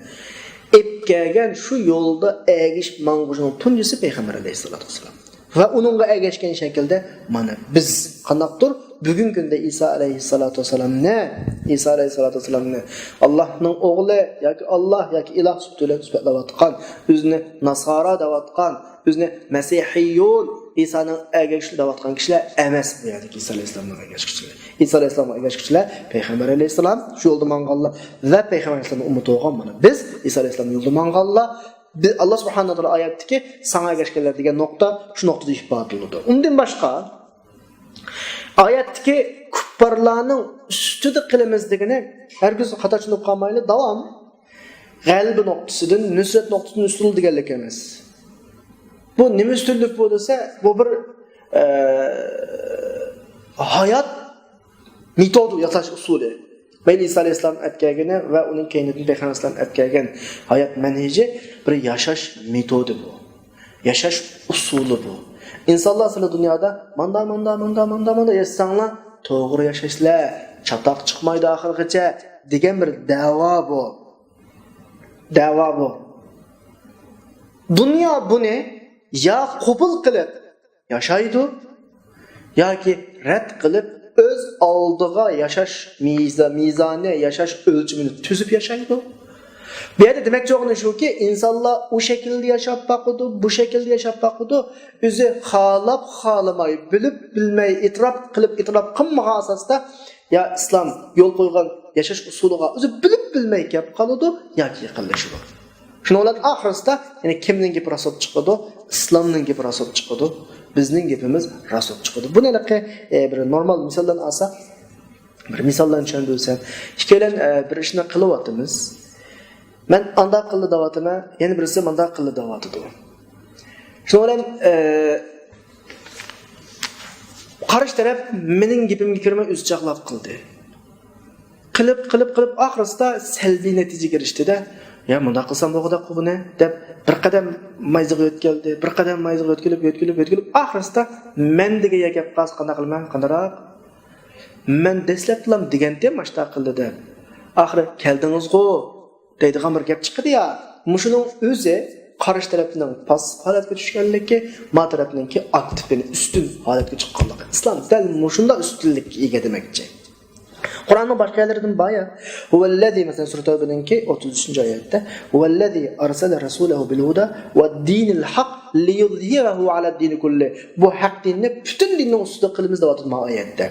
ئېلىپ كەلگەن، شۇ يولدا ئەگىشىپ ماڭغۇچىنىڭ تۇنجىسى پەيغەمبەر ئەلەيھىسسالاتۇ ۋەسسالام. ۋە ئۇنىڭغا ئەگەشكەن شەكىلدە مانا بىز قانداقتۇر بۈگۈنكى كۈندە ئىسا ئەلەيھىسسالاتۇ ۋەسسالامنى، ئىسا ئەلەيھىسسالاتۇ ۋەسسالامنى ئاللاھنىڭ ئوغلى ياكى ئاللاھ ياكى ئىلاھ سۈپىتى بىلەن سۈپەتلەۋاتقان، ئۆزىنى ناسارا دەۋاتقان، ئۆزىنى مەسىھىيون، ئىسانىڭ ئەگەشكۈسى دەۋاتقان كىشىلەر ئەمەس بۇ يەردىكى ئىسا ئەلەيھىسسالامنىڭ ئەگەشكۈسىلىرى. ئىسا ئەلەيھىسسالامنىڭ ئەگەشكۈسىلەر پەيغەمبەر ئەلەيھىسسالام، شۇ يولدا مانغانلار ۋە پەيغەمبەر ئەلەيھىسسالامنىڭ ئۈممىتى بولغان مانا بىز، ئىسا ئەلەيھىسسالامنىڭ يولىدا مانغانلار. بىز، ئاللاھ سۇبھانەھۇ ۋە تائالا ئايەتتىكى ساڭا ئەگەشكەنلەر دېگەن نۇقتا شۇ نۇقتىدا ئىپادىلىنىدۇ. ئۇندىن باشقا، ئايەتتىكى كۇپپارلارنىڭ ئۈستىدە قىلىمىز دېگىنى، ھەرگىز خاتا چۈشىنىپ قالمايلى، داۋام غەلىبە نۇقتىسىدىن، نۇسرەت نۇقتىسىدىن ئۈستۈنلۈك دېگەنلىك ئەمەس. بۇ نېمە ئۈستۈنلۈك بۇ دېسە، بۇ بىر، ئە، ھايات مېتودى، ياساش ئۇسۇلى. مەيلى ئىسا ئەلەيھىسسالام ئەپ كەلگىنى ۋە ئۇنىڭ كەينىدىن پەيغەمبەر ئەلەيھىسسالام ئەپ كەلگەن ھايات مەنھىجى بىر ياشاش مېتودى بۇ. ياشاش ئۇسۇلى بۇ. ئىنسانلار سىلەر دۇنيادا ماندا، ماندا، ماندا، ماندا، ماندا ياشىساڭلار، توغرا ياشايسىلەر، چاتاق چىقمايدۇ ئاخىرغىچە دېگەن بىر دەۋا بۇ. دەۋا بۇ. دۇنيا بۇنى يا قوبۇل قىلىپ، ياشايدۇ ياكى رەت قىلىپ، ئۆز ئالدىغا ياشاش مىزا-، مىزانى، ياشاش ئۆلچىمىنى تۈزۈپ ياشايدۇ. بۇ يەردە دېمەكچى بولغىنى شۇكى، ئىنسانلار ئۇ شەكىلدە ياشاپ باقىدۇ، بۇ شەكىلدە ياشاپ باقىدۇ. ئۆزى خالاپ، خالىماي، بىلىپ، بىلمەي، ئېتىراپ قىلىپ، ئېتىراپ قىلمىغان ئاساستا، يا ئىسلام يول قويغان ياشاش ئۇسۇلىغا ئۆزى بىلىپ، بىلمەي كەپ قالىدۇ ياكى يېقىنلىشىدۇ. شۇنىڭ بىلەن ئاخىرسىدا، يەنى كىمنىڭ گېپى راست بولۇپ چىقىدۇ؟ ئىسلامنىڭ گېپى راست بولۇپ چىقىدۇ، بىزنىڭ گېپىمىز راست بولۇپ چىقىدۇ. بۇنى ھېلىقى، ئە، بىر نورمال مىسالدىن ئالساق، بىر مىسال بىلەن چۈشەندۈرسەم، ئىككىيلەن، ئە، بىر ئىشنى قىلىۋاتىمىز. مەن ئانداق قىلدى دەۋاتىمەن، يەنە بىرسى مانداق قىلدى دەۋاتىدۇ. شۇنىڭ بىلەن، ئە، قارشى تەرەپ مېنىڭ گېپىمگە كىرمەي ئۆزى چاغلاپ قىلدى. قىلىپ، قىلىپ، قىلىپ، ئاخىرسىدا سەلبىي نەتىجىگە ئېرىشتى-دە. يا، مۇنداق قىلسام بولغۇدەكقۇ بۇنى، دەپ بىر قەدەم مايزىغا يۆتكەلدى، بىر قەدەم مايزىغا يۆتكىلىپ، يۆتكىلىپ، يۆتكىلىپ، ئاخىرسىدا مەن دېگەن يەرگە كەپ قالسا قانداق قىلىمەن، قانداقراق؟ مەن دەسلەپتىلا دېگەنتىم، ماشتا قىلدى دەپ. ئاخىرى كەلدىڭىزغۇ دەيدىغان بىر گەپ چىقىدۇ يا. مۇشۇنىڭ ئۆزى قارشى تەرەپنىڭ پاسسىپ ھالەتكە چۈشكەنلىكى، ما تەرەپنىڭكى ئاكتىپ، يەنى ئۈستۈن ھالەتكە چىققانلىقى. ئىسلام دەل مۇشۇنداق ئۈستۈنلۈككە ئىگە دېمەكچى. قۇرئاننىڭ باشقا يەرلىرىدىمۇ بار يا. ھۇۋەللەزى، مەسىلەن، سۈرە تەۋبىنىڭكى ئوتتۇز ئۈچىنچى ئايەتتە، ھۇۋەللەزى ئەرسەلە رەسۇلەھۇ بىل ھۇدە ۋە دىنىل ھەق لىيۇزھىرەھۇ ئەلە دىنى كۇللى. بۇ ھەق دىننى پۈتۈن دىننىڭ ئۈستىدە قىلىمىز دەۋاتىدۇ ما ئايەتتە.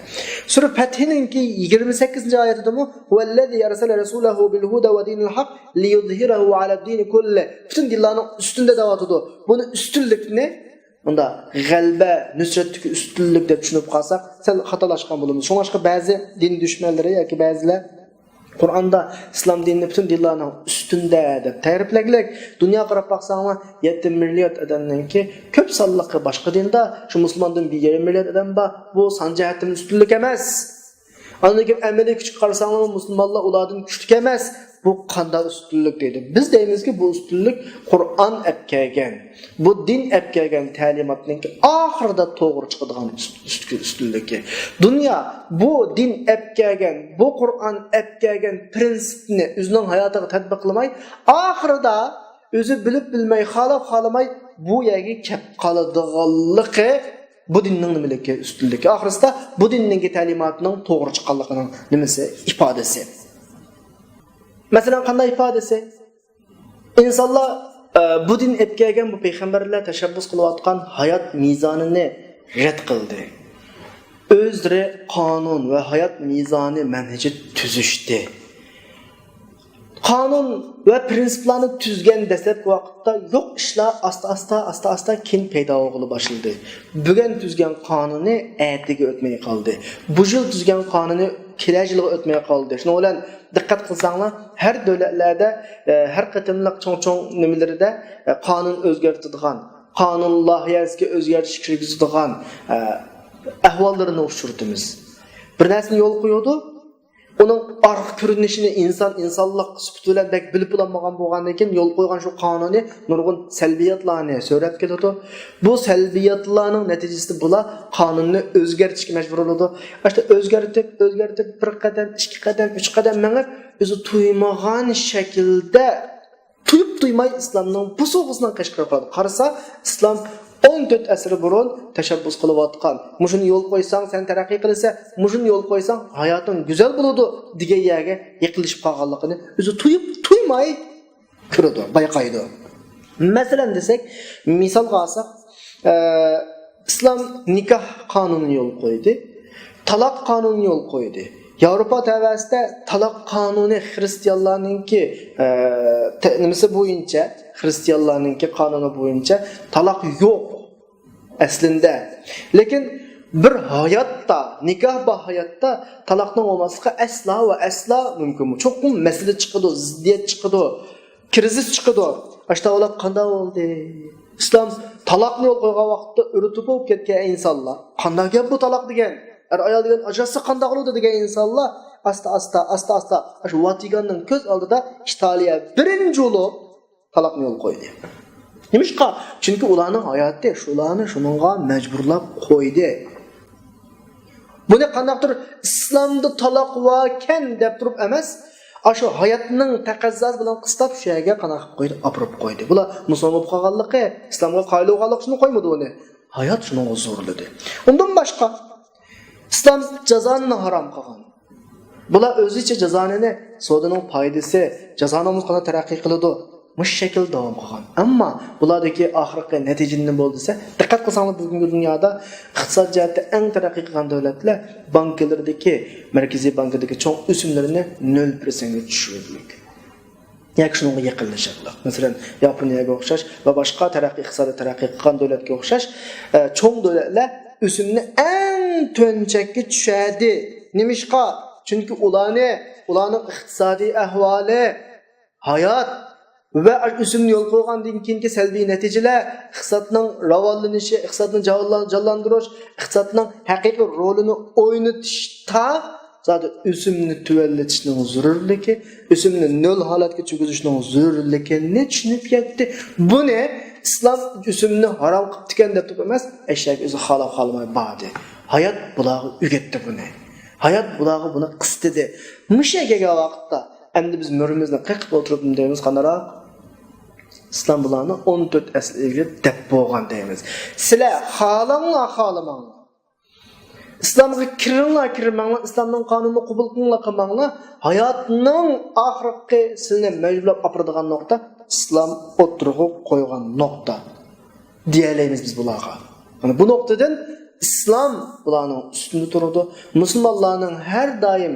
سۈرە پەتھىنىڭكى يىگىرمە سەككىزىنچى ئايەتىدىمۇ، ھۇۋەللەزى ئەرسەلە رەسۇلەھۇ بىل ھۇدە ۋە دىنىل ھەق لىيۇزھىرەھۇ ئەلە دىنى كۇللى. پۈتۈن دىنلارنىڭ ئۈستىدە دەۋاتىدۇ. بۇنى ئۈستۈنلۈكنى بۇندا غەلىبە، نۇسرەتتىكى ئۈستۈنلۈك دەپ چۈشىنىپ قالساق، سەل خاتالاشقان بولىمىز. شۇڭلاشقا بەزى دىن دۈشمەنلىرى ياكى بەزىلەر قۇرئاندا ئىسلام دىنىنى پۈتۈن دىنلارنىڭ ئۈستۈندە دەپ تەرىپلەكلىك. دۇنياغا قاراپ باقساڭلار، يەتتە مىليارد ئادەمنىڭكى كۆپ سانلىقى باشقا دىندا، شۇ مۇسۇلماندىن بىر يېرىم مىليارد ئادەم بار. بۇ سان جەھەتتىن ئۈستۈنلۈك ئەمەس. ئاندىن كېيىن ئەمەلىي كۈچكە قارىساڭلار، مۇسۇلمانلار ئۇلاردىن كۈچلۈك ئەمەس. بۇ قانداق ئۈستۈنلۈك دەيدۇ؟ بىز دەيمىزكى، بۇ ئۈستۈنلۈك قۇرئان ئەپ كەلگەن، بۇ دىن ئەپ كەلگەن تەلىماتنىڭكى ئاخىرىدا توغرا چىقىدىغان ئۈست-، ئۈست-، ئۈستۈنلۈكى. دۇنيا بۇ دىن ئەپ كەلگەن، بۇ قۇرئان ئەپ كەلگەن پىرىنسىپنى ئۆزىنىڭ ھاياتىغا تەتبىق قىلماي، ئاخىرىدا ئۆزى بىلىپ بىلمەي، خالاپ خالىماي بۇ يەرگە كەپ قالىدىغانلىقى بۇ دىننىڭ نېمىلىكى، ئۈستۈنلۈكى. ئاخىرسىدا بۇ دىننىڭكى تەلىماتىنىڭ توغرا چىققانلىقىنىڭ نېمىسى، ئىپادىسى. مەسىلەن، قانداق ئىپادىسى؟ ئىنسانلار، ئە، بۇ دىن ئەپ كەلگەن بۇ پەيغەمبەرلەر تەشەببۇس قىلىۋاتقان ھايات مىزانىنى رەت قىلدى. ئۆزلىرى قانۇن ۋە ھايات مىزانى مەنھىجى تۈزۈشتى. قانۇن ۋە پىرىنسىپلارنى تۈزگەن دەسلەپكى ۋاقىتتا يوق ئىشلار ئاستا-ئاستا، ئاستا-ئاستا كېيىن پەيدا بولغىلى باشلىدى. بۈگۈن تۈزگەن قانۇنى ئەتىگە ئۆتمەي قالدى. بۇ يىل تۈزگەن قانۇنى كېلەر يىلغا ئۆتمەي قالدى. شۇنىڭ بىلەن دىققەت قىلساڭلار، ھەر دۆلەتلەردە، ئە، ھەر قېتىملىق چوڭ-چوڭ نېمىلىرىدە، ئە، قانۇن ئۆزگەرتىدىغان، قانۇن لايىھەسىگە ئۆزگەرتىش كىرگۈزىدىغان، ئە، ئەھۋاللىرىنى ئۇچرىتىمىز. بىر نەرسىنى يولغا قويىدۇ، ئۇنىڭ ئارقا كۆرۈنۈشىنى ئىنسان ئىنسانلىق سۈپىتى بىلەن بەك بىلىپ بولالمىغان بولغاندىن كېيىن، يول قويغان شۇ قانۇنى نۇرغۇن سەلبىياتلارنى سۆرەپ كېلىدۇ. بۇ سەلبىياتلارنىڭ نەتىجىسىدە بۇلار قانۇننى ئۆزگەرتىشكە مەجبۇر بولىدۇ. ئاشۇنداق ئۆزگەرتىپ، ئۆزگەرتىپ، بىر قەدەم، ئىككى قەدەم، ئۈچ قەدەم مېڭىپ، ئۆزى تۇيمىغان شەكىلدە، تۇيۇپ تۇيماي ئىسلامنىڭ بوسۇغىسىنىڭ قەشقىرىغا بارىدۇ. قارىسا، ئىسلام ئون تۆت ئەسىر بۇرۇن تەشەببۇس قىلىۋاتقان، مۇشۇنى يول قويساڭ، سەن تەرەققىي قىلىسەن، مۇشۇنى يول قويساڭ، ھاياتىڭ گۈزەل بولىدۇ، دېگەن يەرگە يېقىنلىشىپ قالغانلىقىنى ئۆزى تۇيۇپ تۇيماي كۆرىدۇ، بايقايدۇ. مەسىلەن دېسەك، مىسالغا ئالساق، ئە، ئىسلام نىكاھ قانۇنىنى يولغا قويدى، تالاق قانۇنىنى يولغا قويدى. ياۋروپا تەۋەسىدە تالاق قانۇنى خرىستىيانلارنىڭكى، ئە، تە-، نېمىسى بويىچە، خرىستىيانلارنىڭكى قانۇنى بويىچە تالاق يوق ئەسلىندە. لېكىن بىر ھاياتتا، نىكاھ بار ھاياتتا تالاقنىڭ بولماسلىقى ئەسلا ۋە ئەسلا مۇمكىنمۇ؟ چوقۇم مەسىلە چىقىدۇ، زىددىيەت چىقىدۇ. كىرىزىس چىقىدۇ. ئاشۇنداق بولۇپ قانداق بولدى؟ ئىسلام تالاقنى يول قويغان ۋاقىتتا ئۆرە توپا بولۇپ كەتكەن ئىنسانلار، قانداق گەپ بۇ تالاق دېگەن؟ ئەر ئايال دېگەن ئاجراشسا قانداق بولىدۇ دېگەن ئىنسانلار ئاستا ئاستا، ئاستا ئاستا، ئاشۇ ۋاتىكاننىڭ كۆز ئالدىدا ئىتالىيە بىرىنچى بولۇپ تالاقنى يول قويدى. نېمىشقا؟ چۈنكى ئۇلارنىڭ ھاياتى شۇلارنى شۇنىڭغا مەجبۇرلاپ قويدى. بۇنى قانداقتۇر ئىسلامدا تالاق باركەن دەپ تۇرۇپ ئەمەس، ئاشۇ ھاياتنىڭ تەقەززاسى بىلەن قىستاپ شۇ يەرگە قانداق قىلىپ قويدى، ئاپىرىپ قويدى. بۇلار مۇسۇلمان بولۇپ قالغانلىقى، ئىسلامغا قايىل بولغانلىقى ئۈچۈن قويمىدى ئۇنى. ھايات شۇنىڭغا زورلىدى. ئۇندىن باشقا، ئىسلام جازانى ھارام قىلغان. بۇلار ئۆزىچە جازانىنى، سودىنىڭ پايدىسى، جازا نامۇس قانداق تەرەققىي قىلىدۇ، مۇشۇ شەكىلدە داۋام قىلغان. ئەمما بۇلاردىكى ئاخىرقى نەتىجە نېمە بولدى دېسە، دىققەت قىلساڭلار، بۈگۈنكى دۇنيادا ئىقتىساد جەھەتتە ئەڭ تەرەققىي قىلغان دۆلەتلەر بانكىلىرىدىكى، مەركىزىي بانكىدىكى چوڭ ئۆسۈملىرىنى نۆل پىرسەنتكە چۈشۈرۈۋېتىلگەن ياكى شۇنىڭغا يېقىنلىشىدۇ. مەسىلەن، ياپونىيەگە ئوخشاش ۋە باشقا تەرەققىي، ئىقتىسادىي تەرەققىي قىلغان دۆلەتكە ئوخشاش، ئە، چوڭ دۆلەتلەر ئۆسۈمنى ئەڭ تۆۋەن چەككە چۈشۈردى. نېمىشقا؟ چۈنكى ئۇلارنى، ئۇلارنىڭ ئىقتىسادىي ئەھۋالى، ھايات ۋە ئۆسۈمنى يول قويغاندىن كېيىنكى سەلبىي نەتىجىلەر، ئىقتىسادنىڭ راۋانلىنىشى، ئىقتىسادنى جانلان-، جانلاندۇرۇش، ئىقتىسادنىڭ ھەقىقىي رولىنى ئوينىتىشتا زادى ئۆسۈمنى تۆۋەنلىتىشنىڭ زۆرۈرلۈكى، ئۆسۈمنى نۆل ھالەتكە چۈشۈرۈشنىڭ زۆرۈرلۈكىنى چۈشىنىپ يەتتى. بۇنى ئىسلام ئۆسۈمنى ھارام قىپتىكەن دەپ تۇرۇپ ئەمەس، ئەشەگە ئۆزى خالاپ خالىماي باردى. ھايات بۇلارغا ئۆگەتتى بۇنى. ھايات بۇلارغا بۇنى قىستىدى. مۇشۇ يەرگە كەلگەن ۋاقىتتا ئەمدى بىز مۈرىمىزنى قېقىپ ئولتۇرۇپ نېمە دەيمىز، قانداقراق؟ ئىسلام بۇلارنى ئون تۆت ئەسىر ئىلگىرى دەپ بولغان دەيمىز. سىلەر خالاڭلار، خالىماڭلار. ئىسلامغا كىرىڭلار، كىرمەڭلار، ئىسلامنىڭ قانۇنىنى قوبۇل قىلىڭلار، قىلماڭلار. ھاياتنىڭ ئاخىرقى سىلىنى مەجبۇرلاپ ئاپىرىدىغان نۇقتا ئىسلام ئوتتۇرىغا قويغان نۇقتا دېيەلەيمىز بىز بۇلارغا. مانا بۇ نۇقتىدىن ئىسلام بۇلارنىڭ ئۈستىدە تۇرىدۇ. مۇسۇلمانلارنىڭ ھەر دائىم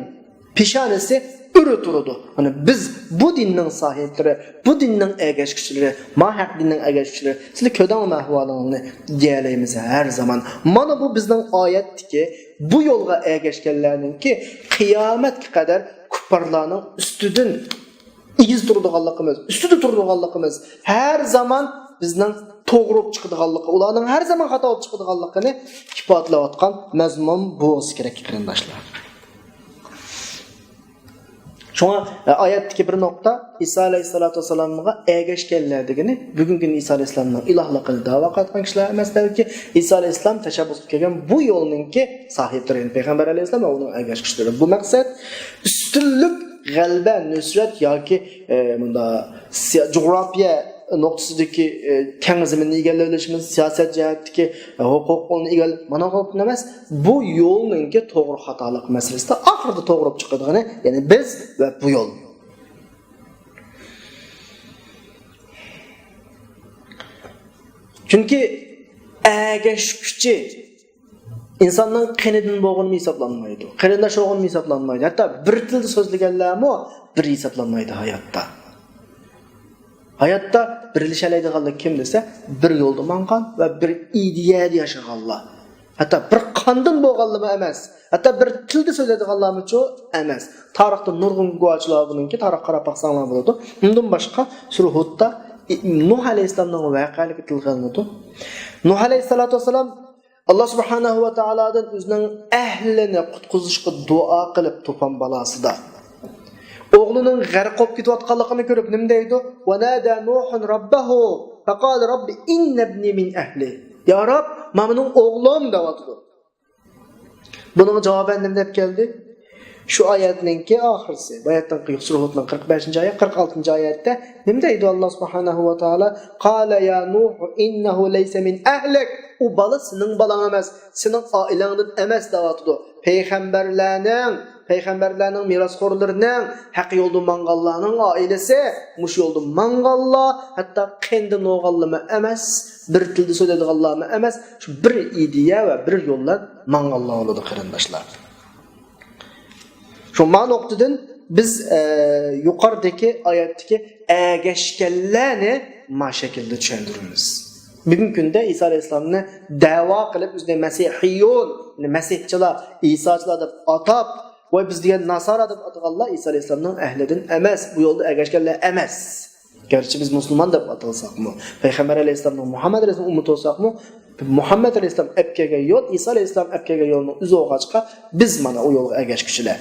پېشانىسى ئۆرە تۇرىدۇ. مانا بىز بۇ دىننىڭ ساھىبلىرى، بۇ دىننىڭ ئەگەشكۈچىلىرى، ما ھەق دىننىڭ ئەگەشكۈچىلىرى، سىلەر كۆردۈڭلارمۇ ئەھۋالىڭلارنى دېيەلەيمىز ھەر زامان. مانا بۇ بىزنىڭ ئايەتتىكى بۇ يولغا ئەگەشكەنلەرنىڭكى قىيامەتكە قەدەر كۇپپارلارنىڭ ئۈستىدىن ئېگىز تۇرىدىغانلىقىمىز، ئۈستىدە تۇرىدىغانلىقىمىز، ھەر زامان بىزنىڭ توغرا بولۇپ چىقىدىغانلىقى، ئۇلارنىڭ ھەر زامان خاتا بولۇپ چىقىدىغانلىقىنى ئىپادىلەۋاتقان مەزمۇن بولسا كېرەك، قېرىنداشلار. شۇڭا، ئە، ئايەتتىكى بىر نۇقتا ئىسا ئەلەيھىسسالاتۇ ۋەسسالامغا ئەگەشكەنلەر دېگىنى بۈگۈنكى كۈندە ئىسا ئەلەيھىسسالامنىڭ ئىلاھلىقىنى دەۋا قىلىۋاتقان كىشىلەر ئەمەس، بەلكى ئىسا ئەلەيھىسسالام تەشەببۇس قىلىپ كەلگەن بۇ يولنىڭكى ساھىبلىرى، يەنى پەيغەمبەر ئەلەيھىسسالام ۋە ئۇنىڭ ئەگەشكۈچىلىرى. بۇ مەقسەت ئۈستۈنلۈك، غەلىبە، نۇسرەت ياكى، ئە، مۇنداق سىيا-، جۇغراپىيە نۇقتىسىدىكى، ئە، كەڭ زېمىننى ئىگىلىۋېلىشىمىز، سىياسەت جەھەتتىكى، ئە، ھوقۇقنى ئىگىلەپ، مانا بۇ ئەمەس، بۇ يولنىڭكى توغرا خاتالىق مەسىلىسىدە ئاخىرىدا توغرا بولۇپ چىقىدىغىنى، يەنى بىز ۋە بۇ يول. چۈنكى ئەگەشكۈچى ئىنساننىڭ قېنىدىن بولغىنىمۇ ھېسابلانمايدۇ. قېرىنداش بولغىنىمۇ ھېسابلانمايدۇ. ھەتتا بىر تىلدا سۆزلىگەنلەرمۇ بىر ھېسابلانمايدۇ ھاياتتا. ھاياتتا بىرلىشەلەيدىغانلار كىم دېسە، بىر يولدا ماڭغان ۋە بىر ئىدىيەدە ياشىغانلار. ھەتتا بىر قاندىن بولغانلىرىمۇ ئەمەس. ھەتتا بىر تىلدا سۆزلەيدىغانلارمۇچۇ ئەمەس. تارىختا نۇرغۇن گۇۋاھچىلار بۇنىڭكى، تارىخقا قاراپ باقساڭلار بولىدۇ. ئۇندىن باشقا سۈرە ھۇدتا نۇھ ئەلەيھىسسالامنىڭ ۋەقەلىكى تىلغا ئېلىنىدۇ. نۇھ ئەلەيھىسسالاتۇ ۋەسسالام ئاللا سۇبھانەھۇ ۋە تائالادىن ئۆزىنىڭ ئەھلىنى قۇتقۇزۇشقا دۇئا قىلىپ، توپان بالاسىدا ئوغلىنىڭ غەرق بولۇپ كېتىۋاتقانلىقىنى كۆرۈپ نېمە دەيدۇ؟ ونادى نوح ربه فقال رب إن ابني من أهلي. يا رب، مانا مېنىڭ ئوغلۇم دەۋاتىدۇ. بۇنىڭغا جاۋابەن نېمە دەپ كەلدى؟ شۇ ئايەتنىڭكى ئاخىرسى. بۇ ئايەتنىڭ، سۈرە ھۇدنىڭ قىرىق بەشىنچى ئايەت، قىرىق ئالتىنچى ئايەتتە نېمە دەيدۇ ئاللا سۇبھانەھۇ ۋە تائالا؟ قال يا نوح إنه ليس من أهلك. ئۇ بالا سېنىڭ بالاڭ ئەمەس، سېنىڭ ئائىلەڭدىن ئەمەس دەۋاتىدۇ. پەيغەمبەرلەرنىڭ، پەيغەمبەرلەرنىڭ مىراسخورلىرىنىڭ، ھەق يولدا ماڭغانلارنىڭ ئائىلىسى، مۇشۇ يولدا ماڭغانلار، ھەتتا قېنىدىن بولغانلىرىمۇ ئەمەس، بىر تىلدا سۆزلەيدىغانلارمۇ ئەمەس، شۇ بىر ئىدىيە ۋە بىر يول بىلەن ماڭغانلار بولىدۇ، قېرىنداشلار. شۇ ما نۇقتىدىن بىز، ئە، يۇقىرىدىكى ئايەتتىكى ئەگەشكەنلەرنى ما شەكىلدە چۈشەندۈرىمىز. بۈگۈنكى كۈندە ئىسا ئەلەيھىسسالامنى دەۋا قىلىپ، ئۆزىنى مەسىھىيون، يەنى مەسىھچىلار، ئىساچىلار دەپ ئاتاپ، ۋاي بىز دېگەن ناسارا دەپ ئاتىغانلار ئىسا ئەلەيھىسسالامنىڭ ئەھلىدىن ئەمەس، بۇ يولدا ئەگەشكەنلەر ئەمەس. گەرچە بىز مۇسۇلمان دەپ ئاتالساقمۇ، پەيغەمبەر ئەلەيھىسسالامنىڭ، مۇھەممەد ئەلەيھىسسالامنىڭ ئۈممىتى بولساقمۇ، مۇھەممەد ئەلەيھىسسالام ئەپ كەلگەن يول، ئىسا ئەلەيھىسسالام ئەپ كەلگەن يولنىڭ ئۆزى بولغاچقا، بىز مانا ئۇ يولغا ئەگەشكۈچىلەر.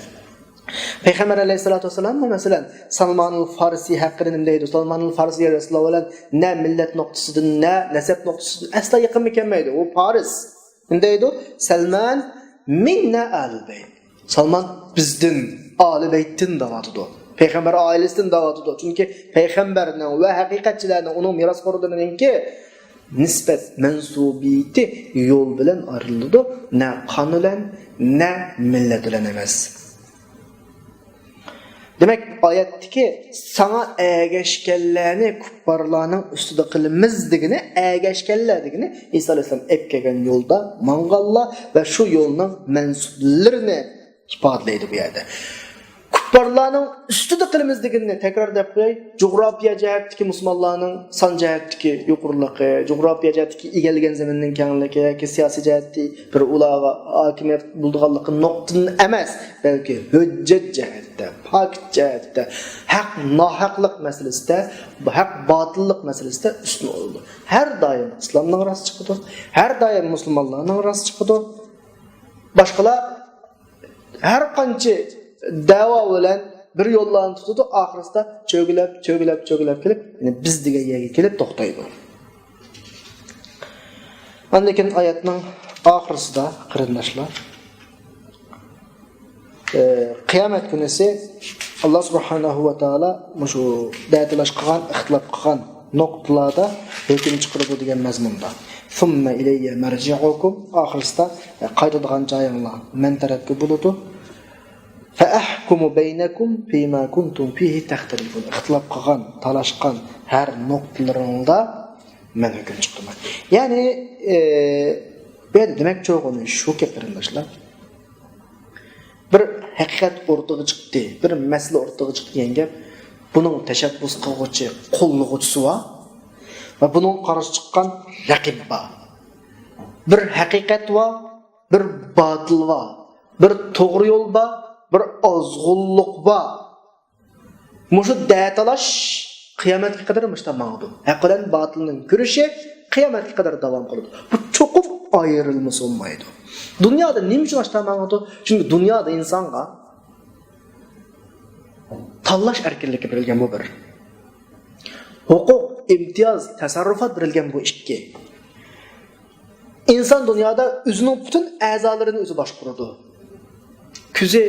پەيغەمبەر ئەلەيھىسسالاتۇ ۋەسسالاممۇ، مەسىلەن، سالمانۇل فارسى ھەققىدە نېمە دەيدۇ؟ سالمانۇل فارسى رەسۇلۇللا بىلەن نە مىللەت نۇقتىسىدىن، نە نەسەب نۇقتىسىدىن ئەسلا يېقىنمۇ كەلمەيدۇ. ئۇ پارس. نېمە دەيدۇ؟ سەلمان مىننا ئالىل بەيت. سالمان بىزدىن، ئالىل بەيتتىن دەۋاتىدۇ. پەيغەمبەر ئائىلىسىدىن دەۋاتىدۇ. چۈنكى پەيغەمبەرنىڭ ۋە ھەقىقەتچىلەرنىڭ، ئۇنىڭ مىراسخورلىرىنىڭكى نىسبەت مەنسۇبىيىتى يول بىلەن ئايرىلىدۇ، نە قان بىلەن، نە مىللەت بىلەن ئەمەس. دېمەك، ئايەتتىكى ساڭا ئەگەشكەنلەرنى كۇپپارلارنىڭ ئۈستىدە قىلىمىز دېگىنى، ئەگەشكەنلەر دېگىنى ئىسا ئەلەيھىسسالام ئەپ كەلگەن يولدا ماڭغانلار ۋە شۇ يولنىڭ مەنسۇپلىرىنى ئىپادىلەيدۇ بۇ يەردە. كۇپپارلارنىڭ ئۈستىدە قىلىمىز دېگىنىنى تەكرار دەپ قوياي. جۇغراپىيە جەھەتتىكى مۇسۇلمانلارنىڭ سان جەھەتتىكى يۇقىرىلىقى، جۇغراپىيە جەھەتتىكى ئىگىلىگەن زېمىننىڭ كەڭلىكى ياكى سىياسىي جەھەتتە بىر ئۇلارغا ھاكىمىيەت بولىدىغانلىقى نۇقتىدىن ئەمەس، بەلكى ھۆججەت جەھەتتە، پاكىت جەھەتتە، ھەق ناھەقلىق مەسىلىسىدە، ھەق باتىللىق مەسىلىسىدە ئۈستۈن ئورۇندا. ھەر دائىم ئىسلامنىڭ راست چىقىدۇ، ھەر دائىم مۇسۇلمانلارنىڭ راست چىقىدۇ. باشقىلار ھەر قانچە دەۋا بىلەن بىر يوللارنى تۇتىدۇ، ئاخىرسىدا چۆگىلەپ، چۆگىلەپ، چۆگىلەپ كېلىپ، يەنى بىز دېگەن يەرگە كېلىپ توختايدۇ. ئاندىن كېيىن ئايەتنىڭ ئاخىرسىدا، قېرىنداشلار، ئى، قىيامەت كۈنىسى ئاللا سۇبھانەھۇ ۋە تائالا مۇشۇ دەتالاش قىلغان، ئىختىلاپ قىلغان نۇقتىلاردا ھۆكۈم چىقىرىدۇ دېگەن مەزمۇندا. ثم إلي مرجعكم، ئاخىرسىدا، ئە، قايتىدىغان جايىڭلار مەن تەرەپكە بولىدۇ. فأحكم بينكم فيما كنتم فيه تختلفون. ئىختىلاپ قىلغان، تالاشقان ھەر نۇقتىلىرىڭدا مەن ھۆكۈم چىقىرىمەن. يەنى، ئە، بۇ يەردە دېمەكچى بولغىنى شۇكى، قېرىنداشلار، بىر ھەقىقەت ئوتتۇرىغا چىقتى، بىر مەسىلە ئوتتۇرىغا چىقتى دېگەن گەپ، بۇنىڭ تەشەببۇس قىلغۇچى، قوللىغۇچىسى بار ۋە بۇنىڭغا قارشى چىققان رەقىب بار. بىر ھەقىقەت بار، بىر باتىل بار، بىر توغرا يول بار، بىر ئازغۇنلۇق بار. مۇشۇ دەتالاش قىيامەتكە قەدەر مۇشۇنداق ماڭىدۇ. ھەق بىلەن باتىلنىڭ كۈرىشى قىيامەتكە قەدەر داۋام قىلىدۇ. بۇ چوقۇم ئايرىلمىسا بولمايدۇ. دۇنيادا نېمە ئۈچۈن ئاشۇنداق ماڭىدۇ؟ چۈنكى دۇنيادا ئىنسانغا تاللاش ئەركىنلىكى بېرىلگەن، بۇ بىر. ھوقۇق، ئىمتىياز، تەسەررۇپات بېرىلگەن، بۇ ئىككى. ئىنسان دۇنيادا ئۆزىنىڭ پۈتۈن ئەزالىرىنى ئۆزى باشقۇرىدۇ. كۆزى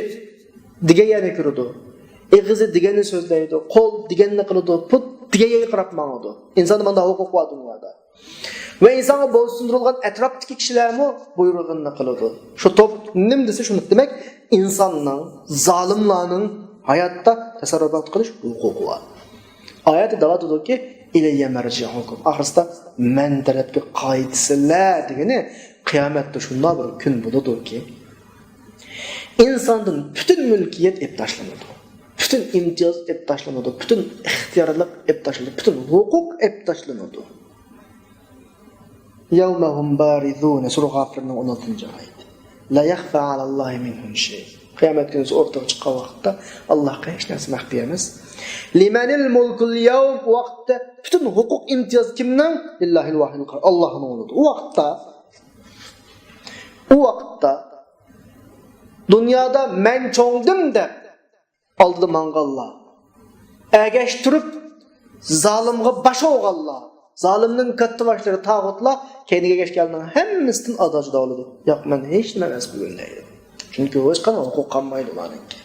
دېگەن يەرنى كۆرىدۇ. ئېغىزى دېگەننى سۆزلەيدۇ. قول دېگەننى قىلىدۇ. پۇت دېگەن يەرگە قاراپ ماڭىدۇ. ئىنساندا مانداق ھوقۇق بار دۇنيادا. ۋە ئىنسانغا بويسۇندۇرۇلغان ئەتراپتىكى كىشىلەرمۇ بۇيرۇغىنىنى قىلىدۇ. شۇ توپ نېمە دېسە شۇنى. دېمەك، ئىنساننىڭ، زالىملارنىڭ ھاياتتا تەسەررۇپات قىلىش ھوقۇقى بار. ئايەتتە دەۋاتىدۇكى، إلي مرجعكم. ئاخىرسىدا مەن تەرەپكە قايتىسىلەر دېگىنى، قىيامەتتە شۇنداق بىر كۈن بولىدۇكى، ئىنساندىن پۈتۈن مۈلكىيەت ئېلىپ تاشلىنىدۇ. پۈتۈن ئىمتىياز ئېلىپ تاشلىنىدۇ. پۈتۈن ئىختىيارلىق ئېلىپ تاشلىنىدۇ. پۈتۈن ھوقۇق ئېلىپ تاشلىنىدۇ. يوم هم بارزون، سورە غافىرنىڭ ئون ئالتىنچى ئايىتى. لا يخفى على الله منهم شيء. قىيامەت كۈنى ئوتتۇرىغا چىققان ۋاقىتتا ئاللاھقا ھېچ نەرسە مەخپىي ئەمەس. لمن الملك اليوم، ئۇ ۋاقىتتا پۈتۈن ھوقۇق، ئىمتىياز كىمنىڭ؟ لله الواحد القهار، ئاللاھنىڭ بولىدۇ. ئۇ ۋاقىتتا، ئۇ ۋاقىتتا دۇنيادا مەن چوڭدۇم دەپ ئالدىدا ماڭغانلار، ئەگەشتۈرۈپ زالىمغا باش بولغانلار، زالىمنىڭ كاتتا باشلىرى، تاغۇتلار كەينىگە ئەگەشكەنلەرنىڭ ھەممىسىدىن ئادا جۇدا بولىدۇ. ياق، مەن ھېچنېمە ئەمەس بۈگۈن دەيدۇ. چۈنكى ھېچقانداق ھوقۇق قالمايدۇ ئۇلارنىڭكى.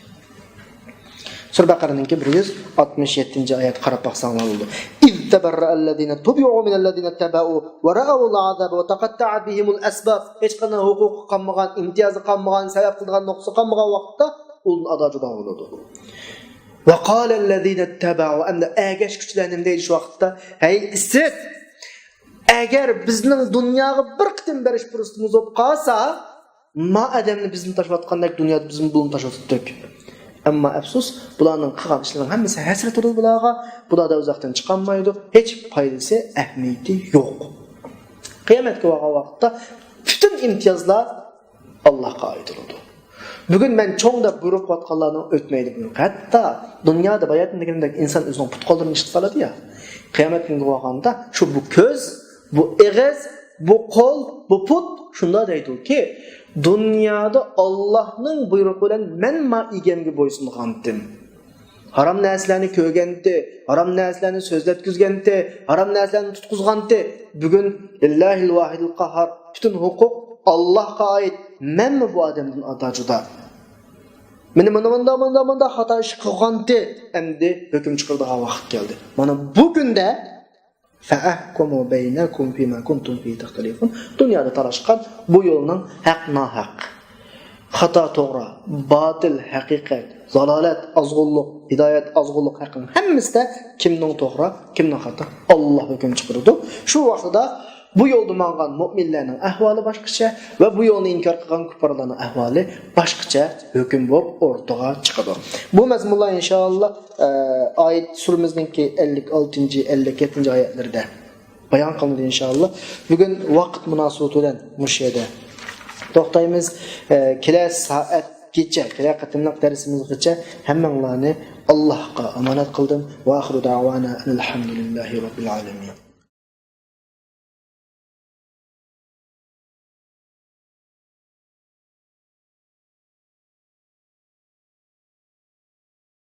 سۈرە بەقەرىنىڭكى بىر يۈز ئاتمىش يەتتىنچى ئايەتكە قاراپ باقساڭلار بولىدۇ. إذ تبرأ الذين اتبعوا من الذين اتبعوا ورأوا العذاب وتقطعت بهم الأسباب. ھېچقانداق ھوقۇقى قالمىغان، ئىمتىيازى قالمىغان، سەۋەب قىلىدىغان نۇقتىسى قالمىغان ۋاقىتتا ئۇلار ئادا جۇدا بولىدۇ. وقال الذين اتبعوا، ئەمدى ئەگەشكۈچىلەر نېمە دەيدۇ شۇ ۋاقىتتا؟ ھەي ئىسىت! ئەگەر بىزنىڭ دۇنياغا بىر قېتىم بېرىش پۇرسىتىمىز بولۇپ قالسا، ما ئادەمنى بىزنى تاشلاۋاتقاندەك دۇنيادا بىزمۇ بۇلارنى تاشلىۋاتاتتۇق. ئەمما ئەپسۇس، بۇلارنىڭ قىلغان ئىشلىرىنىڭ ھەممىسى ھەسرەت بولىدۇ بۇلارغا، بۇلار دوزاختىن چىقالمايدۇ، ھېچ پايدىسى، ئەھمىيىتى يوق. قىيامەتكە بارغان ۋاقىتتا پۈتۈن ئىمتىيازلار ئاللاھقا ئايرىلىدۇ. بۈگۈن مەن چوڭ دەپ بۇيرۇق قىلىۋاتقانلارنىڭ ئۆتمەيدۇ بۇيرۇق. ھەتتا دۇنيادا باياتىن دېگەندەك ئىنسان ئۆزىنىڭ پۇت-قوللىرىنى ئىشقا سالىدۇ يا. قىيامەت كۈنىگە بارغاندا شۇ بۇ كۆز، بۇ ئېغىز، بۇ قول، بۇ پۇت شۇنداق دەيدۇكى، دۇنيادا ئاللاھنىڭ بۇيرۇقى بىلەن مەن ما ئىگەمگە بويسۇنغانتىم. ھارام نەرسىلەرنى كۆرگەنتى، ھارام نەرسىلەرنى سۆزلەتكۈزگەنتى، ھارام نەرسىلەرنى تۇتقۇزغانتى. بۈگۈن لىللاھىل ۋاھىدىل قاھار، پۈتۈن ھوقۇق ئاللاھقا ئائىت. مەنمۇ بۇ ئادەمدىن ئادا جۇدا. مېنى مانا مۇنداق، مۇنداق، مۇنداق خاتا ئىش قىلغانتى. ئەمدى ھۆكۈم چىقىرىدىغان ۋاقىت كەلدى. مانا بۇ كۈندە فأحكم بينكم فيما كنتم فيه تختلفون. دۇنيادا تالاشقان بۇ يولنىڭ ھەق، ناھەق، خاتا، توغرا، باتىل، ھەقىقەت، زالالەت، ئازغۇنلۇق، ھىدايەت، ئازغۇنلۇق، ھەقنىڭ ھەممىسىدە كىمنىڭ توغرا، كىمنىڭ خاتا، ئاللا ھۆكۈم چىقىرىدۇ. شۇ ۋاقتىدا بۇ يولدا ماڭغان مۆمىنلەرنىڭ ئەھۋالى باشقىچە ۋە بۇ يولنى ئىنكار قىلغان كۇپپارلارنىڭ ئەھۋالى باشقىچە ھۆكۈم بولۇپ ئورتىغا چىقىدۇ. بۇ مەزمۇنلار ئىنشائاللا، ئە، ئايەت سۈرىمىزنىڭكى ئەللىك ئالتىنچى، ئەللىك يەتتىنچى ئايەتلىرىدە بايان قىلىندى ئىنشائاللا. بۈگۈن ۋاقىت مۇناسىۋىتى بىلەن مۇشۇ يەردە توختايمىز. ئە، كېلەر سائەتكىچە، كېلەر قېتىملىق دەرسىمىزگىچە ھەممىڭلارنى ئاللاھقا ئامانەت قىلدىم. وآخر دعوانا أن الحمد لله رب العالمين.